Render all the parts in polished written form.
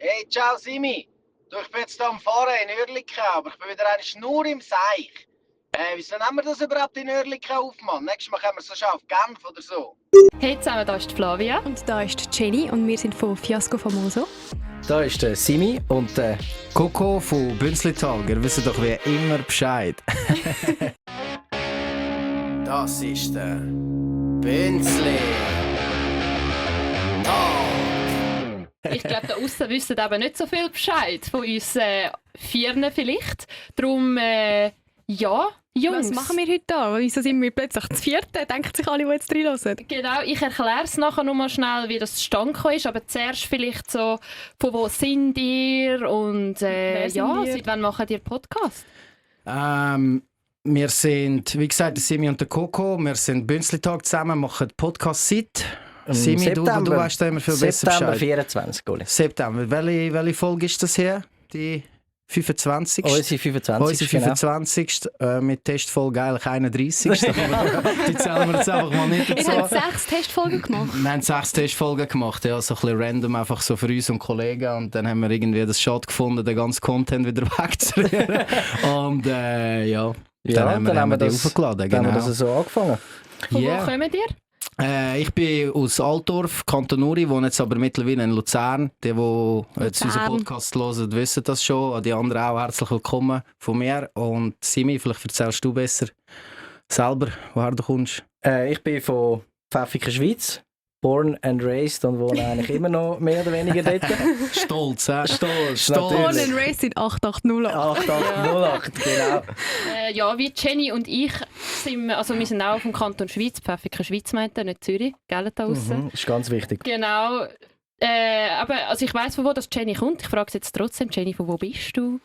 Hey, ciao Simi. Du, ich bin jetzt hier am Fahren in Oerlikon, aber ich bin wieder eine Schnur im Seich. Wieso nehmen wir das überhaupt in Oerlikon auf, Mann? Nächstes Mal können wir so schon auf Genf oder so. Hey zusammen, da ist die Flavia. Und da ist die Jenny und wir sind von Fiasco Famoso. Da ist der Simi und der Coco von Bünzlital. Ihr wisst doch wie immer Bescheid. Das ist der Bünzli. Ich glaube, da aussen wissen eben nicht so viel Bescheid von uns Vieren vielleicht. Darum, ja, Jungs. Was machen wir heute da? Wieso sind wir plötzlich das Vierte? Denken sich alle, die jetzt reinhören. Genau, ich erkläre es nachher noch mal schnell, wie das zustande gekommen ist. Aber zuerst vielleicht so, von wo sind ihr und seit wann macht ihr Podcast? Wir sind, wie gesagt, Simi und der Coco. Wir sind Bünzlitag zusammen, machen Podcast seit Simi, du weißt da immer viel besser Bescheid. September 24, Goli. September. Welche Folge ist das hier? Die 25. Unsere 25. Unsere 25. Mit Testfolge eigentlich 31. Die zählen wir jetzt einfach mal nicht dazu. Wir haben 6 Testfolgen gemacht. Wir haben 6 Testfolgen gemacht, ja, so ein bisschen random, einfach so für uns und Kollegen. Und dann haben wir irgendwie das Schade gefunden, den ganzen Content wieder wegzurühren. Und dann haben wir das aufgeladen. Dann haben wir das so angefangen. Von wo kommt ihr? Ich bin aus Altdorf, Kanton Uri, wohne jetzt aber mittlerweile in Luzern. Die jetzt unseren Podcast hören, wissen das schon. Die anderen auch herzlich willkommen von mir. Und Simi, vielleicht erzählst du besser selber, woher du kommst. Ich bin von Pfäffiken, Schweiz. Born and raised und wohne eigentlich immer noch mehr oder weniger dort. Stolz, hä? Stolz, Born natürlich. and raised in 8808. 8808, genau. Ja, wie Jenny und ich sind, also wir sind auch vom Kanton Schweiz, Pfäffiken, Schweiz meint ihr, nicht Zürich, gell, da draussen. Ist ganz wichtig. Genau. Aber also ich weiss, von wo das Jenny kommt. Ich frage jetzt trotzdem, Jenny, von wo bist du?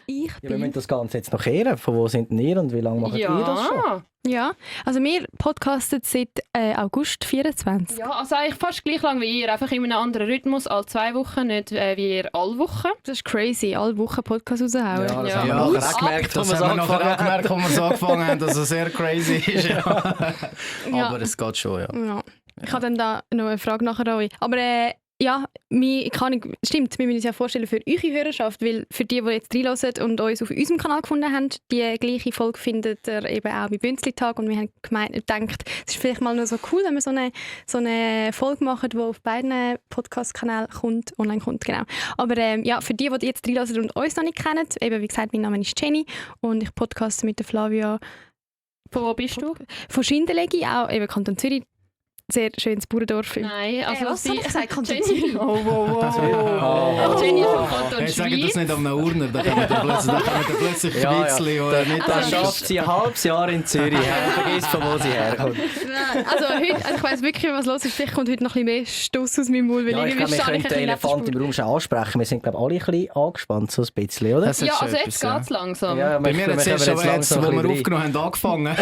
Ich Ja, wir müssen das Ganze jetzt noch kehren. Von wo sind denn ihr und wie lange machen ihr das schon? Ja, also wir podcasten seit August 24. Ja, also eigentlich fast gleich lang wie ihr, einfach in einem anderen Rhythmus, alle 2 Wochen, nicht wie ihr alle Wochen. Das ist crazy, alle Wochen Podcast raushauen. Ja, das Ja. haben wir nachher auch gemerkt, Das haben wir nachher auch gemerkt, als wir so angefangen haben, dass es sehr crazy ist. Ja. Ja. Aber es geht schon, ja. Ja. Ich habe dann da noch eine Frage nachher an euch. Aber stimmt, wir müssen uns ja vorstellen für eure Hörerschaft, weil für die jetzt reinhören und uns auf unserem Kanal gefunden haben, die gleiche Folge findet ihr eben auch bei Bünzlitag und wir haben gedacht, es ist vielleicht mal noch so cool, wenn wir so eine Folge machen, die auf beiden Podcast-Kanälen online kommt, genau. Aber für die jetzt reinhören und uns noch nicht kennen, eben wie gesagt, mein Name ist Jenny und ich podcaste mit der Flavia. Von wo bist du? Von Schindelegi, auch eben Kanton Zürich. Sehr schönes Bauerdorf. Nein, also was habe ich gesagt? Kanton Jenny. Zürich? Oh. Jenny ist vom Kanton Hey, sag das Schweiz. nicht am Urner, da kommt plötzlich Ja, Witzli, ja. nicht Da Also, schafft sie ein halbes Jahr in Zürich. Vergiss, von wo sie herkommt. Also ich weiss wirklich, was los ist. Vielleicht kommt heute noch ein bisschen mehr Stoss aus meinem Mund, weil Ja, ich irgendwie glaube, wir stehe ich können den ein bisschen Elefant im Raum schon ansprechen. Wir sind, glaube ich, alle ein bisschen angespannt, so ein bisschen, oder? Das ist Ja, schon also etwas, jetzt ja. geht es langsam. Ja, Bei mir jetzt erst aber jetzt, wo wir aufgenommen haben, angefangen.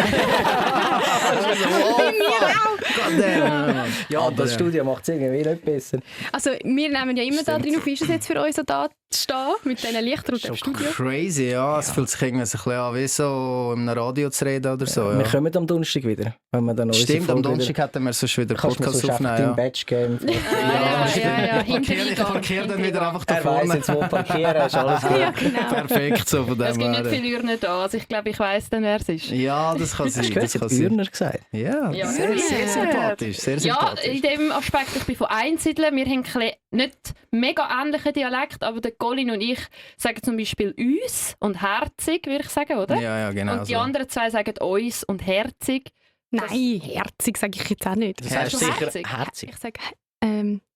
Ja, das Studio macht es irgendwie nicht besser. Also wir nehmen ja immer da drin auf, wie ist es jetzt für uns so da zu stehen, mit diesen Lichtern und dem Studio? Crazy, ja. Es fühlt sich irgendwie so ein bisschen an, wie so im Radio zu reden oder so. Wir Ja. kommen am Donnerstag wieder. Wenn wir dann Stimmt, am Donnerstag hätten wir sonst wieder kannst du mir Podcast so aufnehmen. dein Ja. Badge geben. Ich parkiere dann wieder einfach da Er weiss vorne. jetzt, wo parkieren ist, alles gut. Ja, genau. Perfekt, so von Es dem gibt nicht her. viele Urnen da, also ich glaube, ich weiss dann, wer es ist. Ja, das kann Hast du sein. gehört, Das sie kann hat sein. Urner gesagt? Ja, Ja. sehr, sehr sympathisch. Sehr Ja, sympathisch. in dem Aspekt, ich bin von Einsiedeln. Wir haben nicht mega ähnlichen Dialekt, aber der Colin und ich sagen zum Beispiel «uns» und «herzig», würde ich sagen, oder? Ja, genau. Und die so. anderen 2 sagen «uns» und «herzig». Nein, herzig sage ich jetzt auch nicht. Das heißt Herzig. sicher herzig. Ich sage,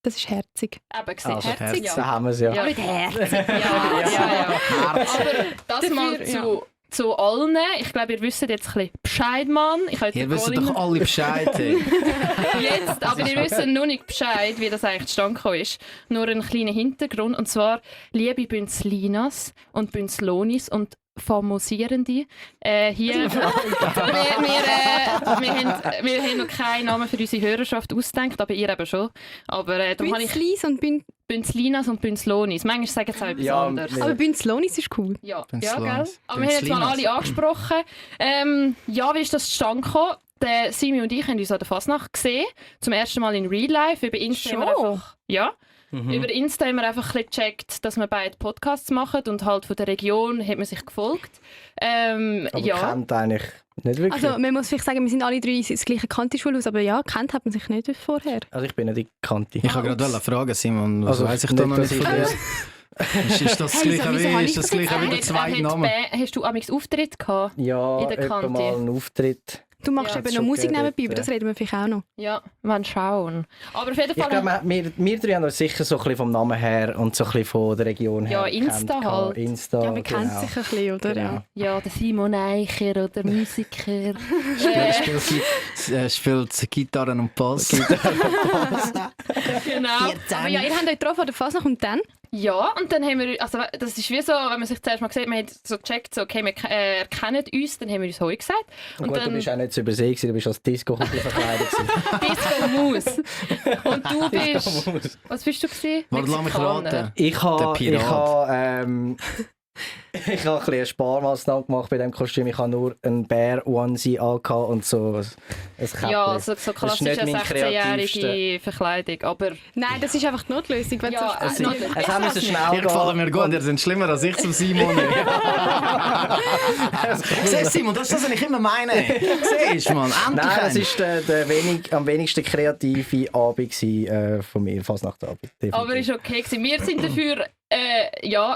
das ist herzig. Eben gesehen, Also, herzig, da ja. haben wir es ja. Ja. Mit herzig. Ja. Aber das Dafür, mal zu allen. Ich glaube, ihr wisst jetzt ein bisschen Bescheid, Mann. Ich habe Ihr den wisst Colin doch alle Bescheid. Hey. jetzt, aber ihr wisst noch nicht Bescheid, wie das eigentlich zustande gekommen ist. Nur einen kleinen Hintergrund. Und zwar, liebe Bünzlinas und Bünzlonis und Famosierende, hier, wir haben noch keinen Namen für unsere Hörerschaft ausgedacht, aber ihr eben schon. Aber darum habe ich Bünzlis und Bünzlinas und Bünzlonis. Manchmal sagen sie auch etwas Ja, anderes. wir- Aber Bünzlonis ist cool. Ja, Bünzlonis. gell? Aber wir haben jetzt mal alle angesprochen. Ja, wie ist das zustande gekommen? Der Simi und ich haben uns an der Fasnacht gesehen. Zum ersten Mal in Real Life. Über Instagram Schon? einfach. Ja. Über Insta haben wir einfach ein bisschen gecheckt, dass wir beide Podcasts machen und halt von der Region hat man sich gefolgt. Aber kennt eigentlich nicht wirklich. Also man muss vielleicht sagen, wir sind alle drei das gleiche Kanti-Schulhaus, aber ja, kennt hat man sich nicht vorher. Also ich bin nicht die Kanti. Ich wollte gerade fragen, Simon, was weiss ich da noch nicht von dir? Ist das gleiche wie der zweite Name? Hast du amigs Auftritt gehabt? Ja, in der etwa Kanti. mal einen Auftritt. Du machst Ja, eben schon noch Musik gegeben, nebenbei, aber das reden wir vielleicht auch noch. Ja, mal schauen. Aber auf jeden Ich Fall... glaube, wir drei haben uns sicher so ein bisschen vom Namen her und so ein bisschen von der Region her Ja, Insta kennt. halt. Insta, Ja, man kennt sich ein bisschen, oder? Genau. Ja, der Simon Eicher oder Musiker. Spielt Gitarre und Bass. Genau. Aber ja, ihr habt euch getroffen an der Fasnacht und dann? Ja, und dann haben wir, also das ist wie so, wenn man sich zuerst mal sieht, man hat so gecheckt, so, okay, wir erkennen uns, dann haben wir uns «Hoi» gesagt. Und gut, dann du bist auch nicht zu übersehen, du bist als Disco-Kumpel verkleidet. Disco Maus. Und du bist, was bist du gewesen? Warte, lass mich raten. Ich habe Der Pirat. ich habe ein bisschen eine Sparmaßnahme gemacht bei diesem Kostüm. Ich habe nur einen Bär-Onesie angehabt und so ein Käppchen. Ja, so Das ist klassische nicht mein 16-jährige Verkleidung, aber... Nein, das ist einfach die Notlösung. Wenn Ja, so Es haben müssen schnell Ihr gefallen mir gut, ihr seid schlimmer als ich zum Simon. Siehst du, Simon, das ist das, was ich immer meine. Siehst du, Mann, endlich Nein, eins. es war der am wenigsten kreative Abend von mir, Fasnachtabend. Aber ist okay gewesen. Wir sind dafür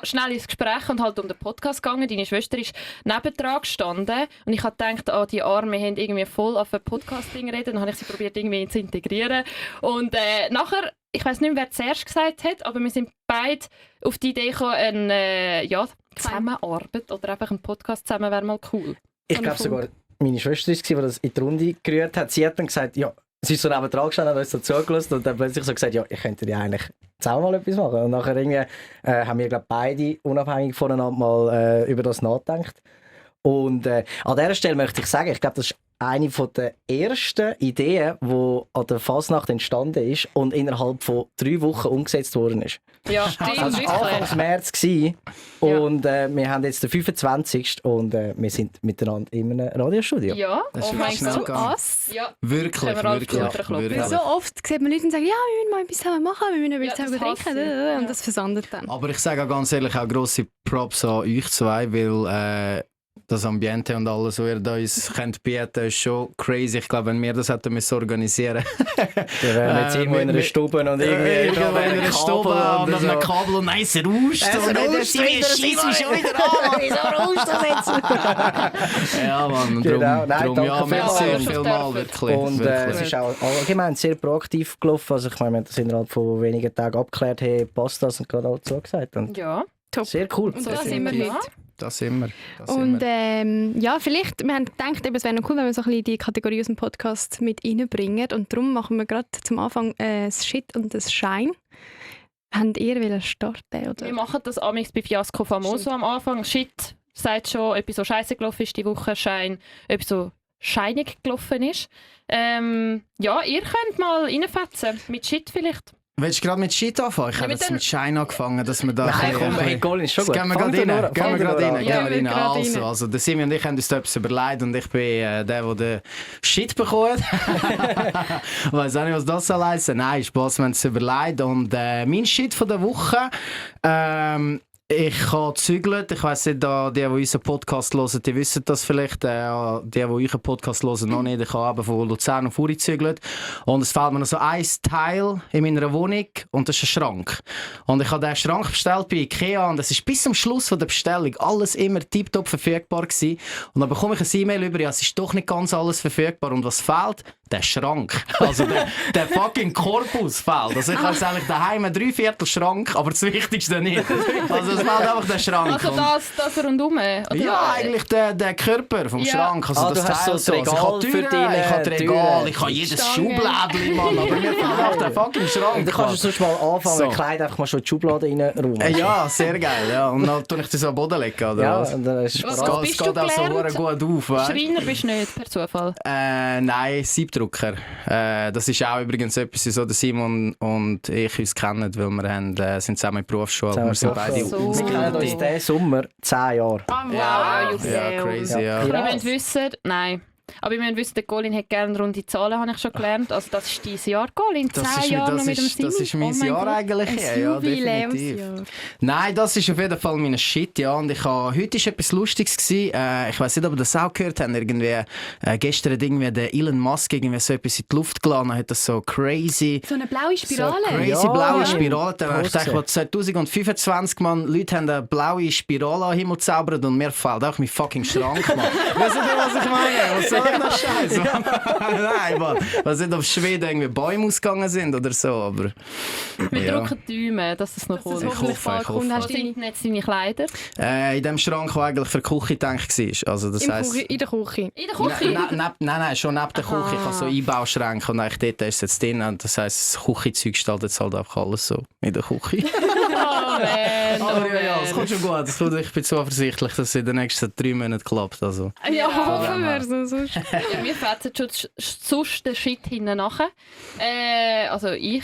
schnell ins Gespräch und halt um den Podcast gegangen. Deine Schwester ist nebendran gestanden und ich habe gedacht, die Arme haben irgendwie voll auf ein Podcast-Ding reden. Dann habe ich sie probiert irgendwie zu integrieren. Und nachher, ich weiß nicht mehr, wer zuerst gesagt hat, aber wir sind beide auf die Idee gekommen, eine Zusammenarbeit oder einfach ein Podcast zusammen wäre mal cool. Ich glaube sogar, meine Schwester war es, die das in die Runde gerührt hat. Sie hat dann gesagt, ja, sie ist so nebendran gestanden, hat uns so zugelassen und dann plötzlich so gesagt, ja, ich könnte ja eigentlich zusammen mal etwas machen. Und nachher irgendwie, haben wir, glaube beide unabhängig voneinander mal über das nachgedacht. Und an dieser Stelle möchte ich sagen, ich glaube, das ist eine der ersten Ideen, die an der Fasnacht entstanden ist und innerhalb von 3 Wochen umgesetzt worden ist. Ja, stimmt, Das war Anfang wirklich. März gewesen. Und wir haben jetzt den 25. und wir sind miteinander in einem Radiostudio. Ja, Das ist oh mein wirklich schnell Gott. gegangen. Ass. Ja, Wirklich, Können wir alle wirklich. Schulterklopfen. wirklich. So oft sieht man Leute und sagen, ja, wir müssen mal etwas zusammen machen, wir müssen etwas Ja, zusammen das trinken. hasse ich. Und das versandet dann. Aber ich sage auch ganz ehrlich, auch grosse Props an euch zwei, weil das Ambiente und alles, was ihr da uns könnt bieten, ist schon crazy. Ich glaube, wenn wir das hätten müssen organisieren Wir wären jetzt irgendwo in einer Stube und irgendwie in einer Stube und auf einem Kabel und eins rauscht. Und dann rauscht wieder, schießt schon wieder an. Wieso rauscht das jetzt? Ja, Mann. Genau. Darum, Nein, danke ja, vielmals. merci vielmals, wirklich. Und es ist auch allgemein sehr proaktiv gelaufen. Also ich meine, wir haben das innerhalb von wenigen Tagen abgeklärt, hey, passt das, und gerade auch zugesagt. Und ja. Top. sehr cool. Und da sind wir heute. Das sind wir. Und ja, vielleicht, wir haben gedacht, es wäre noch cool, wenn wir so ein bisschen die Kategorie aus dem Podcast mit reinbringen. Und darum machen wir gerade zum Anfang das Shit und das Schein. Habt ihr wollen starten? Oder? Wir machen das amigs bei Fiasco Famoso am Anfang. Shit sagt schon, etwas so scheiße gelaufen ist die Woche, Schein, etwas so scheinig gelaufen ist. Ja, ihr könnt mal reinfetzen. Mit Shit vielleicht. Willst du gerade mit Shit anfangen? Ich Ja, habe mit jetzt dem- mit Schein angefangen, dass wir da... Nein, komm, hey, Colin, ist schon gut. Gehen wir Fang gerade nur rein. an. Gehen wir Fang gerade nur rein. an. Ja, Gehen wir gerade rein. rein. Also, der Simon und ich haben uns da etwas überlegt und ich bin der den Shit bekommen. Ich weiss auch nicht, was das soll heissen. Nein, Spass, wir haben es überlegt. Und mein Shit von der Woche... ich habe gezügelt. Ich weiss nicht, die unseren Podcast hören, die wissen das vielleicht. Die euren Podcast hören, noch nicht. Ich habe eben von Luzern auf Uri gezügelt. Und es fehlt mir noch so ein Teil in meiner Wohnung und das ist ein Schrank. Und ich habe den Schrank bestellt bei Ikea und es ist bis zum Schluss von der Bestellung alles immer tiptop verfügbar gewesen. Und dann bekomme ich ein E-Mail über, ja, es ist doch nicht ganz alles verfügbar. Und was fehlt? Der Schrank. Also der fucking Korpus fehlt. Also ich habe jetzt eigentlich daheim einen 3/4 Schrank, aber das Wichtigste nicht. Also es fehlt einfach der Schrank. Also Und- das rundum? Oder? ja, eigentlich der Körper vom Ja. Schrank. Also Ah, das du hast Teil so ein Also ich Regal habe für Türen, deine ich habe Regal, Türen. ich habe jedes Stangen. Schublädchen, Mann, aber mir fehlt auch der fucking Schrank. Du kannst sonst mal anfangen, So. ein Kleid einfach mal schon in die Schublade reinräumen. Ja, sehr geil. Ja. Und dann tue ich das am Boden legen, oder Ja, was? und dann ist Was es bereit. Es bist geht du auch so gelernt? gut auf. weißt? Schreiner bist du nicht, per Zufall. Nein, Siebdrucker. Das ist auch übrigens etwas, so der Simon und ich uns kennen, weil wir haben, sind zusammen in der Berufsschule. Wir sind beide So. Wir kennen uns diesen Sommer 10 Jahre. Wow, ja, Jubiläum. crazy, ja. Ihr Ja. wollt wissen, nein. Aber wir müssen wissen, der Colin hat gerne runde Zahlen, habe ich schon gelernt. Also das ist dein Jahr, Colin. 10 Jahre noch mit dem Simi. Das ist mein mein Jahr Gott. eigentlich. Ein Ja, definitiv. Jubiläumsjahr. Nein, das ist auf jeden Fall mein Shit, ja. Und heute war etwas Lustiges gewesen. Ich weiß nicht, ob ihr das auch gehört habt. Irgendwie, gestern hat irgendwie der Elon Musk irgendwie so etwas in die Luft geladen, hat das so crazy... So eine blaue Spirale. So crazy Ja, blaue ja. Spirale. Dann habe ich gedacht, was 2025 Leute haben eine blaue Spirale am Himmel gezaubert und mir fällt auch mein fucking Schrank, Mann. Weißt du, was ich meine? Was soll ich das Scheiß? Nein, Mann. Ich weiß nicht, ob Schweden irgendwie Bäume ausgegangen sind oder so, aber... Wir Ja. drücken die Daumen, dass das noch Dass es kommt. hoffentlich hoffe, bald ich kommt. hoffe. Hast Was du die sind jetzt deine Kleider? In dem Schrank, der eigentlich für die Küche gedacht war. Also, das heisst... in der Küche? In der Küche? Nein, schon neben der Küche. Ich habe so Einbauschränke und eigentlich dort ist es jetzt drin. Und das heisst, das Küchenzeug steht jetzt halt einfach alles so in der Küche. Oh man, Aber ja, es kommt schon gut. Ich bin zuversichtlich, dass es in den nächsten 3 Monaten klappt. Also. Ja, hoffen Ja. wir so. Sonst. Ja, wir fetzen schon sonst den Shit hinten nachher. Also ich.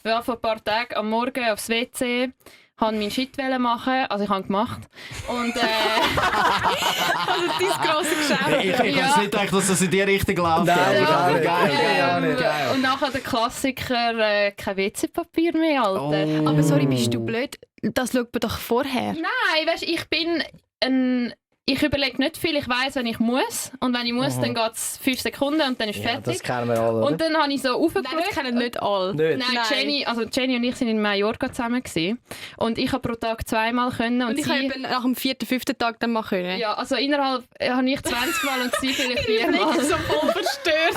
War vor ein paar Tagen am Morgen aufs WC, wollte meinen Shit machen, also ich habe ihn gemacht. Und Also dein grosses Geschäft. Ich habe Ja. nicht gedacht, dass das in die Richtung läuft. Nein, aber gar nicht. geil. Geil. und nachher der Klassiker, kein WC-Papier mehr, Alter. Oh. Aber sorry, bist du blöd? Das schaut man doch vorher. Nein, weißt, ich überlege nicht viel, ich weiss, wenn ich muss. Und wenn ich muss, dann geht es 5 Sekunden und dann ist Ja, das fertig. kennen wir alle, oder? Und dann habe ich so Nein, aufgeschaut. das kennen nicht alle. Nicht? Nein, Jenny und ich sind in Mallorca zusammen gewesen. Und ich habe pro Tag 2-mal können. Und ich sie, habe eben nach dem 4., 5. Tag dann machen können. ja, also innerhalb habe ich 20 Mal und sie vielleicht 4-mal. so voll verstört.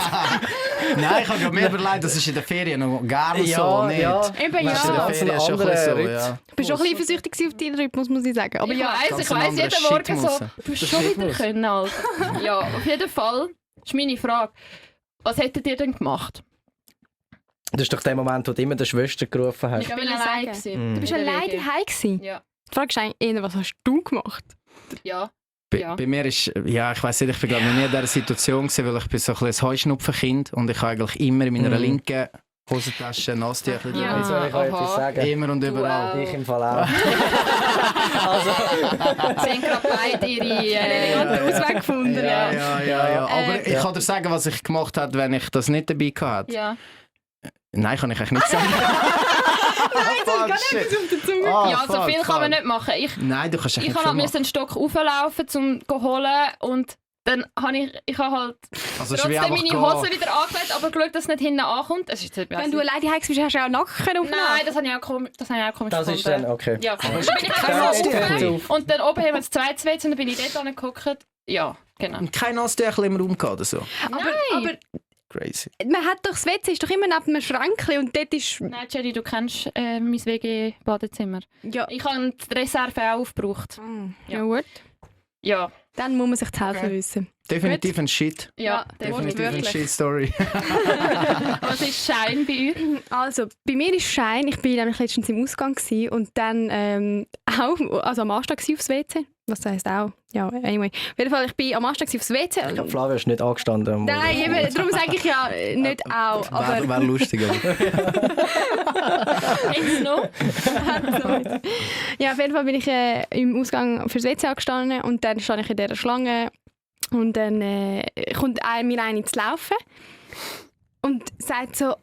Nein, ich habe mir überlegt, das ist in den Ferien noch gar nicht so. Nicht. Eben Das ist in ja. den Ferien schon ein bisschen so, ja. Ich bin schon ein bisschen eifersüchtig auf deinen Rhythmus, muss ich sagen. Aber Ich ja, weiss ganz ein anderer jeden Morgen so, Shitmus. du hast schon wieder können, Alter. Ja, auf jeden Fall ist meine Frage, was hättet ihr denn gemacht? Das ist doch der Moment, wo du immer der Schwester gerufen hast. Ich bin will allein sagen. gewesen. du bist In der alleine WG. daheim gewesen. Ja, Die Frage ist eigentlich eher, was hast du gemacht? ja. Bei, Ja. bei mir ist, ja, ich weiss nicht, ich bin glaube noch nie in dieser Situation gewesen, weil ich bin so ein bisschen ein Heuschnupfenkind und ich habe eigentlich immer in meiner linken Hosentasche Nasstücher Ja. Jetzt soll ich euch aha. etwas sagen. Immer und überall. Wow. Ich im Fall auch. Sie haben gerade beide ihre... eleganten Ausweg gefunden. Ja, Ja. ja. Aber ich kann dir sagen, was ich gemacht habe, wenn ich das nicht dabei hatte. Ja. Nein, kann ich eigentlich nicht sagen. Gar nicht etwas auf der Zunge. Ja, so viel kann man nicht machen. Nein, du kannst Ich eigentlich kann nicht halt einen Stock rauflaufen, um zu holen und dann habe ich habe halt Also es ist wie trotzdem einfach meine Hose wieder angelegt, aber geschaut, dass es nicht hinten ankommt. Das ist jetzt Wenn du alleine daheim bist, hast du auch nackt aufnehmen. Nein, das habe ich auch komisch gefunden. Das ist dann, okay. Ja, dann bin ich Das einfach ist so gut. aufgelegt und dann oben haben wir das zweite WC und dann bin ich dort angeguckt. Ja, genau. Und kein Nasstücher im Raum gehabt oder so. Aber Crazy. man hat doch das WC ist doch immer neben einem Schränkchen und dort ist... Nein, Jerry, du kennst mein WG-Badezimmer. Ja. Ich habe die Reserve auch aufgebraucht. Ja gut. Ja, Dann muss man sich zu helfen Okay. wissen. Definitiv ein Shit. ja, Definitiv ein wortwörtlich. Shit-Story. Was ist Schein bei euch? Also, bei mir ist Schein, ich war nämlich letztens im Ausgang gewesen und dann auch, also am Anstieg aufs WC. Was heisst auch? Ja, anyway. Auf jeden Fall, ich bin am Anstieg aufs WC. Ich glaube, Flavia ist nicht angestanden. am Morgen. Nein, eben, darum sage ich ja nicht auch. Aber Wäre lustig. Aber. Jetzt noch? ja, auf jeden Fall bin ich im Ausgang fürs WC angestanden und dann stand ich in dieser Schlange und dann kommt mir eine zu laufen und sagt so,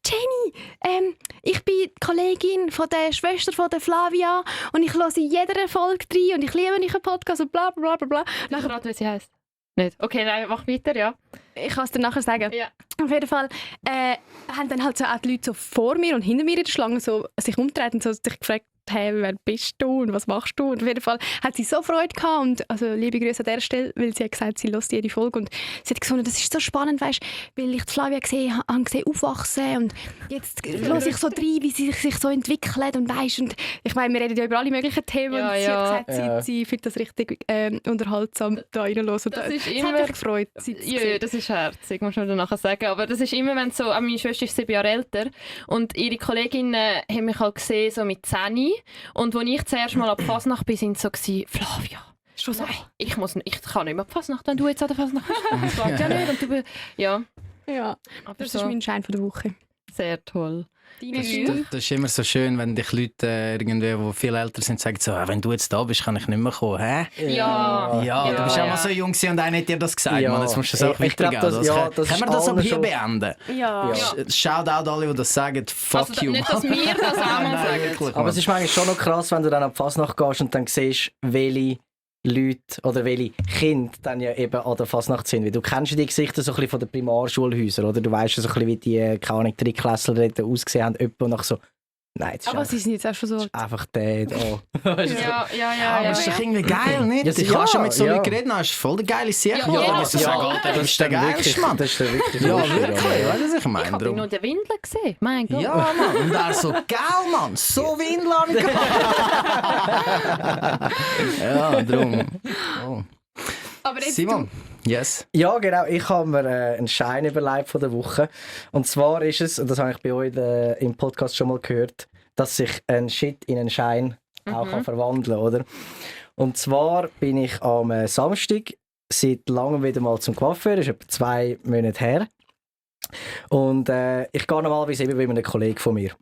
Jenny, ich bin die Kollegin von der Schwester von der Flavia und ich höre in jeder Folge rein und ich liebe euren Podcast und bla bla bla bla. Ich rate, wie sie heisst. Nicht? Okay, nein, mach weiter, ja. Ich kann es dir nachher sagen. Ja. Auf jeden Fall haben dann halt so auch die Leute so vor mir und hinter mir in der Schlange so sich umgedreht und so sich gefragt, hey, wer bist du und was machst du? Und auf jeden Fall hat sie so Freude gehabt und also liebe Grüße an dieser Stelle, weil sie hat gesagt, sie hört jede Folge und sie hat gefunden, das ist so spannend, weißt, weil ich die Flavia gesehen habe aufwachsen und jetzt höre ich so rein, wie sie sich so entwickelt und weißt, und ich meine, wir reden ja über alle möglichen Themen Ja, und sie ja. hat gesagt, sie findet das richtig unterhaltsam da reinhören. Und Das ist es immer- hat mich gefreut, sie zu Ja, sehen. das ist herzig, muss man dann nachher sagen. Aber das ist immer, wenn so, auch meine Schwester ist 7 Jahre älter und ihre Kolleginnen haben mich halt gesehen, so mit 10. Und als ich zuerst mal ab Fasnacht bin, sind sie so gewesen, Flavia, Schon so. nein, ich kann nicht mehr ab Fasnacht, wenn du jetzt an der Fasnacht bist. Das geht ja nicht. Und du ja, Ja, aber das so, ist mein Schein von der Woche. sehr toll. Das ist immer so schön, wenn dich Leute irgendwie, die viel älter sind, sagen so, wenn du jetzt da bist, kann ich nicht mehr kommen. Hä? Ja, du bist ja mal so jung gewesen und einer hat dir das gesagt. Ja. Mann, jetzt musst du das auch Ich glaub, weitergeben. das Können wir ist das aber allen hier schon- beenden? Ja. Shoutout alle, die das sagen. Fuck Also, you. nicht, dass Mann. wir das auch mal Nein, sagen. wirklich, Aber Mann. es ist manchmal schon noch krass, wenn du dann an die Fasnacht gehst und dann siehst, welche Leute oder welche Kinder dann ja eben an der Fasnacht sind. Weil du kennst ja die Gesichter so ein bisschen von den Primarschulhäusern, oder? Du weißt ja so ein bisschen, wie die, keine Ahnung, Drittklässler dort ausgesehen haben. Etwa nach so, nein, das ist Aber einfach, sie sind jetzt auch schon so... einfach der da. Weißt du, so. Aber es ist doch irgendwie geil, nicht? Ja, Du kannst ja mit so ja. Leuten reden, das ist voll der geile Sieg. Ja, Ja, ja, musst du ja. sagen, Alter, du bist der dann geilste, Mann. Das ist dann wirklich Ja, lustig, wirklich. Weißt du, was ich Ich meine? habe Drum. nur den Windeln gesehen. Mein Gott. Ja, Mann. Und er so, geil, Mann. So Windel habe ich gehabt. Ja, drum. Oh. Aber jetzt Simon, yes. Ja, genau. Ich habe mir einen Schein überlegt von der Woche. Und zwar ist es, und das habe ich bei euch im Podcast schon mal gehört, dass sich ein Shit in einen Schein auch kann verwandeln, oder? Und zwar bin ich am Samstag seit langem wieder mal zum Coiffeur. Das ist etwa 2 Monate her. Und ich gehe normalerweise eben bei einem Kollegen von mir.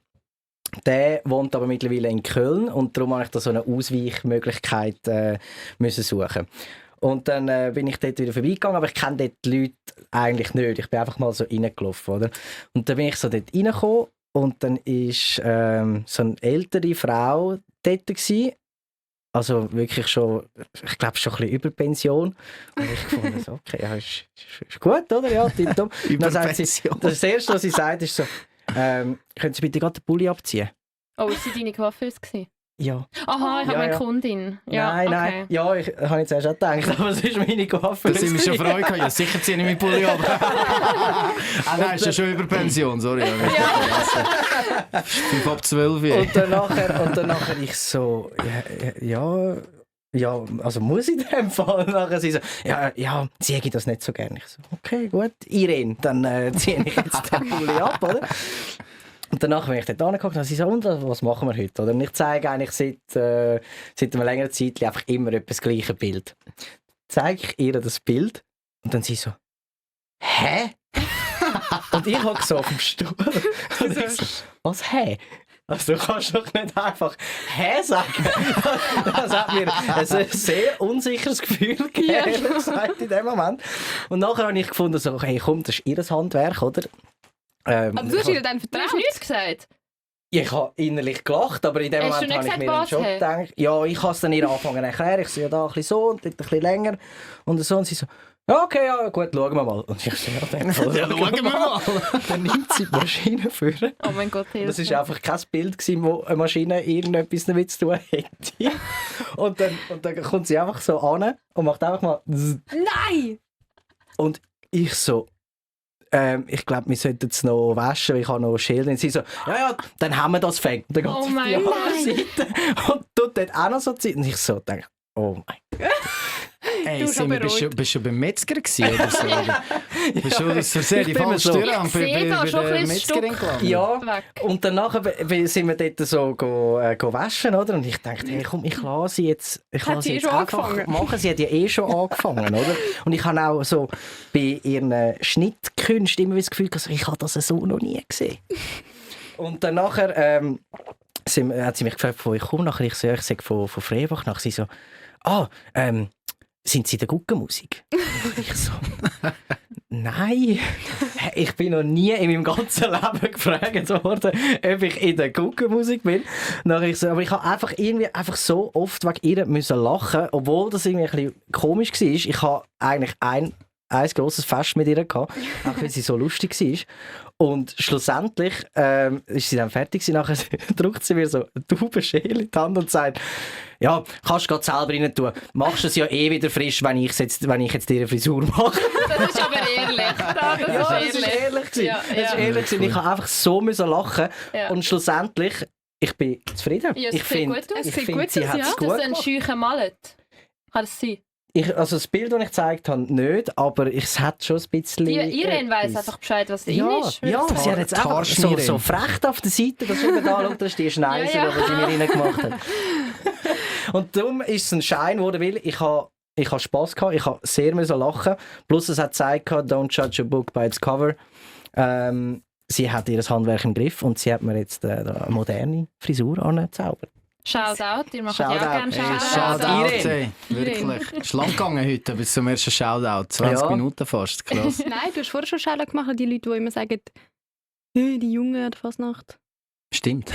Der wohnt aber mittlerweile in Köln und darum habe ich da so eine Ausweichmöglichkeit müssen suchen. Und dann bin ich dort wieder vorbeigegangen, aber ich kenne dort die Leute eigentlich nicht. Ich bin einfach mal so reingelaufen, oder? Und dann bin ich so dort reingekommen und dann war so eine ältere Frau dort gewesen. Also wirklich schon, ich glaube schon ein bisschen über Pension. Und ich fand so, okay, ja, ist gut, oder? Ja, tipptopp. Und dann sagt sie, das Erste, was sie sagt, ist so, können Sie bitte gerade den Pulli abziehen? Oh, ist sie deine Coiffeuse gewesen? Ja. Aha, ich habe Ja, eine ja. Kundin. Ja, Nein, okay. nein. Ja, ich habe jetzt erst auch gedacht, aber es ist meine Coiffeuse. Da sind wir schon Freude gehabt. Ja, sicher ziehe ich meinen Pulli ab. Nein, ist ja schon über Pension, sorry. 5 ab 12. Ja. Und dann nachher ich so, ja, also muss ich in dem Fall? Und nachher sie so, ja, sie hätte das nicht so gerne. Ich so, okay, gut, Irene, dann ziehe ich jetzt den Pulli ab, oder? Und danach bin ich dort angeguckt und sie so, und was machen wir heute? Oder? Und ich zeige eigentlich seit einer längeren Zeit einfach immer etwas das gleiche Bild. Zeige ich ihr das Bild und dann sie so, hä? Und ich hocke so auf dem Stuhl und ich so, was hä? Also du kannst doch nicht einfach «hä» sagen. Das hat mir ein sehr unsicheres Gefühl gegeben, ehrlich gesagt, in dem Moment. Und nachher habe ich gefunden, so, hey, komm, das ist ihr Handwerk, oder? Aber du hast ihr dann Du hast vertraut. nichts gesagt. Ich habe innerlich gelacht, aber in dem Hast du Moment nicht habe ich gesagt, mir dann was, schon gedacht, ja, ich habe es dann ihr angefangen zu erklären. Ich so, ja, da ein bisschen so und dort ein bisschen länger und so. Und sie so, ja, okay, ja, gut, schauen wir mal. Und ich so, ja, dann schauen wir mal. Dann nimmt sie die Maschine vor. Oh mein Gott, Hilfe. Das war einfach kein Bild, gewesen, wo eine Maschine irgendetwas damit zu tun hätte. Und dann kommt sie einfach so an und macht einfach mal zzz. Nein! Und ich so, ich glaube, wir sollten es noch waschen, weil ich habe noch Schälen. Und sie so, ja, dann haben wir das fängt. Und dann geht Oh sie auf mein die andere Seite und tut dort auch noch so Zeit. Und ich so denke, oh mein Gott. Hey, Du schon Simon, beruhigt. bist du beim Metzger gewesen oder so? Bist du das Versehen die ich bin mir falsche so- Tür an Ich sehe da schon ein der bisschen Metzgerin gelandet? Ja, weg. und danach sind wir dort so go waschen, oder? Und ich dachte, hey, komm, ich lasse sie jetzt, Hat sie jetzt schon einfach angefangen? machen. Sie hat ja eh schon angefangen, oder? Und ich habe auch so bei ihren Schnittkünsten immer das Gefühl, ich habe das so noch nie gesehen. Und dann nachher hat sie mich gefragt, wo ich komme. Nachher ich sage von Freibach. Nachher sie so, sind Sie in der Guggenmusik? Und ich so, nein, ich bin noch nie in meinem ganzen Leben gefragt worden, ob ich in der Guggenmusik bin. Nachher ich so, aber ich habe einfach so oft wegen ihr müssen lachen, obwohl das irgendwie ein bisschen komisch war. Ich habe eigentlich ein grosses Fest mit ihr gehabt, auch weil sie so lustig war. Und schlussendlich ist sie dann fertig gewesen. Nachher drückt sie mir so eine Taube Schäle in die Hand und sagt, ja, kannst du gerade selber rein tun. Machst es ja eh wieder frisch, wenn ich jetzt ihre Frisur mache. Das ist aber ehrlich. Das Ja, ist das war ehrlich. Ja, Das war ja. ehrlich. Ich habe einfach so müssen lachen. Ja. Und schlussendlich, ich bin zufrieden. Ja, es ich sieht finde, gut aus. Es sieht sie gut hat aus, es ja. Das gut ist ein gemacht. scheucher Mallet. Kann das sein? Also das Bild, das ich gezeigt habe, nicht, aber es hat schon ein bisschen... Die Irene weiss etwas. einfach Bescheid, was drin Ja, ist. würde ja, ich sie sagen. hat jetzt einfach so frech auf der Seite, dass eben da schaut, das ist die Schneise, Ja, ja. die sie mir reingemacht hat. Und darum ist es ein Schein geworden, weil ich habe Spass gehabt, ich habe sehr lachen. Plus es hat gesagt, don't judge a book by its cover. sie hat ihr Handwerk im Griff und sie hat mir jetzt eine moderne Frisur angezaubert. Shoutout, ihr macht Shoutout. ja auch gerne Hey, Shoutout. Shoutout, ey. Wirklich. Es ist lang gegangen heute bis zum ersten Shoutout. 20 Ja. Minuten fast. Krass. Nein, du hast vorher schon Shoutout gemacht an die Leute, die immer sagen, die Jungen an der Fasnacht. Stimmt.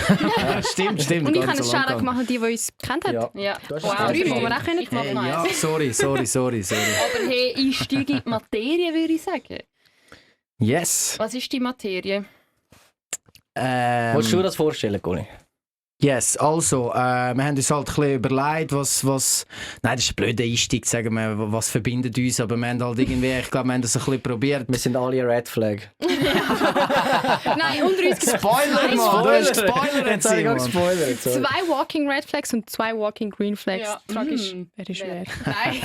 Stimmt. Und ich gar habe nicht einen so lang Shoutout gegangen. gemacht an die, die uns gekannt haben. Ja. Ja, Du hast wow, es Drei, gesagt. die wir auch können. Ich mach Hey, noch ja, eins. sorry. Aber hey, ich steige in die Materie, würde ich sagen. Yes. Was ist die Materie? Wolltest du dir das vorstellen, Conny? Yes, also, wir haben uns halt ein bisschen überlegt, was nein, das ist ein blöder Einstieg, sagen wir, was verbindet uns, aber wir haben halt irgendwie, ich glaube, wir haben das ein bisschen probiert. Wir sind alle Red Flag. Nein, unter uns gibt es Spoiler, Mann! Du hast Spoiler Jetzt habe ich Mann. gespoilert. sorry. 2 Walking Red Flags und 2 Walking Green Flags. Ja. Tragisch. Mm. Wäre schwer. Nein.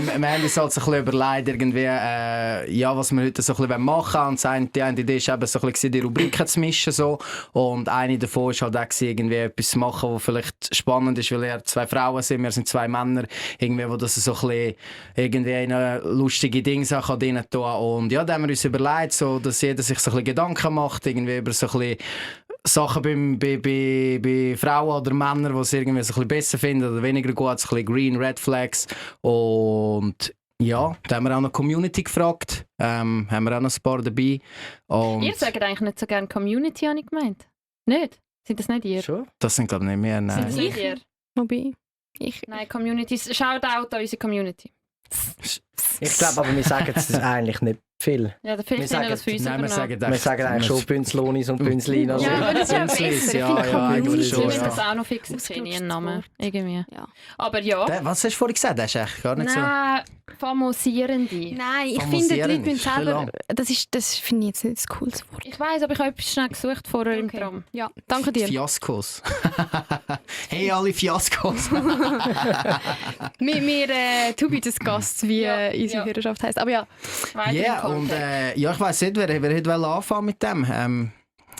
Nein, wir haben uns halt so ein bisschen überlegt, irgendwie, ja, was wir heute so ein bisschen machen wollen. Und die eine Idee war eben so ein bisschen, die Rubriken zu mischen. So. Und eine davon war halt auch, irgendwie etwas zu machen, was vielleicht spannend ist, weil wir 2 Frauen sind, wir sind 2 Männer, irgendwie, wo das so ein bisschen irgendwie eine lustige Dinge kann drin tun. Und ja, da haben wir uns überlegt, so, dass jeder sich so ein bisschen Gedanken macht, irgendwie über so ein bisschen Sachen bei Frauen oder Männern, die es irgendwie so ein bisschen besser finden oder weniger gut, so ein bisschen Green, Red Flags. Und ja, da haben wir auch noch Community gefragt, haben wir auch noch ein paar dabei. Und Ihr sagt eigentlich nicht so gerne Community, habe ich gemeint. Nicht? Sind das nicht ihr? Schon? das sind glaube ich nicht mehr, Sind nein. das nicht ihr? Wobei, ich... Nein, Communities. Shoutout an unsere Community. Ich glaube aber, wir sagen es eigentlich nicht viel. Ja, da Wir vielleicht sagen- nennen das für uns Nein, wir übernommen. sagen, Wir sagen eigentlich schon Bünzlonis und Bünzlinas. Ja, aber das ist ja besser. Bünzlis, Ich ja, finde ja, Community eigentlich Wir schon, müssen ja. das auch noch fixen, Ausgelutschtes einen Namen. Wort. Irgendwie. Ja. Aber ja. Was hast du vorhin gesagt? Das ist echt gar nicht Nein, famosierende. Nein, ich Famosieren finde, die Leute ist müssen ein selber... bisschen Das finde ich jetzt nicht ein cooles Wort. Ich weiss, aber ich habe etwas schnell gesucht vorher im Okay. Tram. Ja, danke so. dir. Fiaskos. Hey, alle Fiaskos. Wir to be discussed, wie Ja, unsere ja. Hörerschaft heisst. Aber ja, Weiter Ja, im und Kontext. ja, ich weiss nicht, wer heute anfangen mit dem.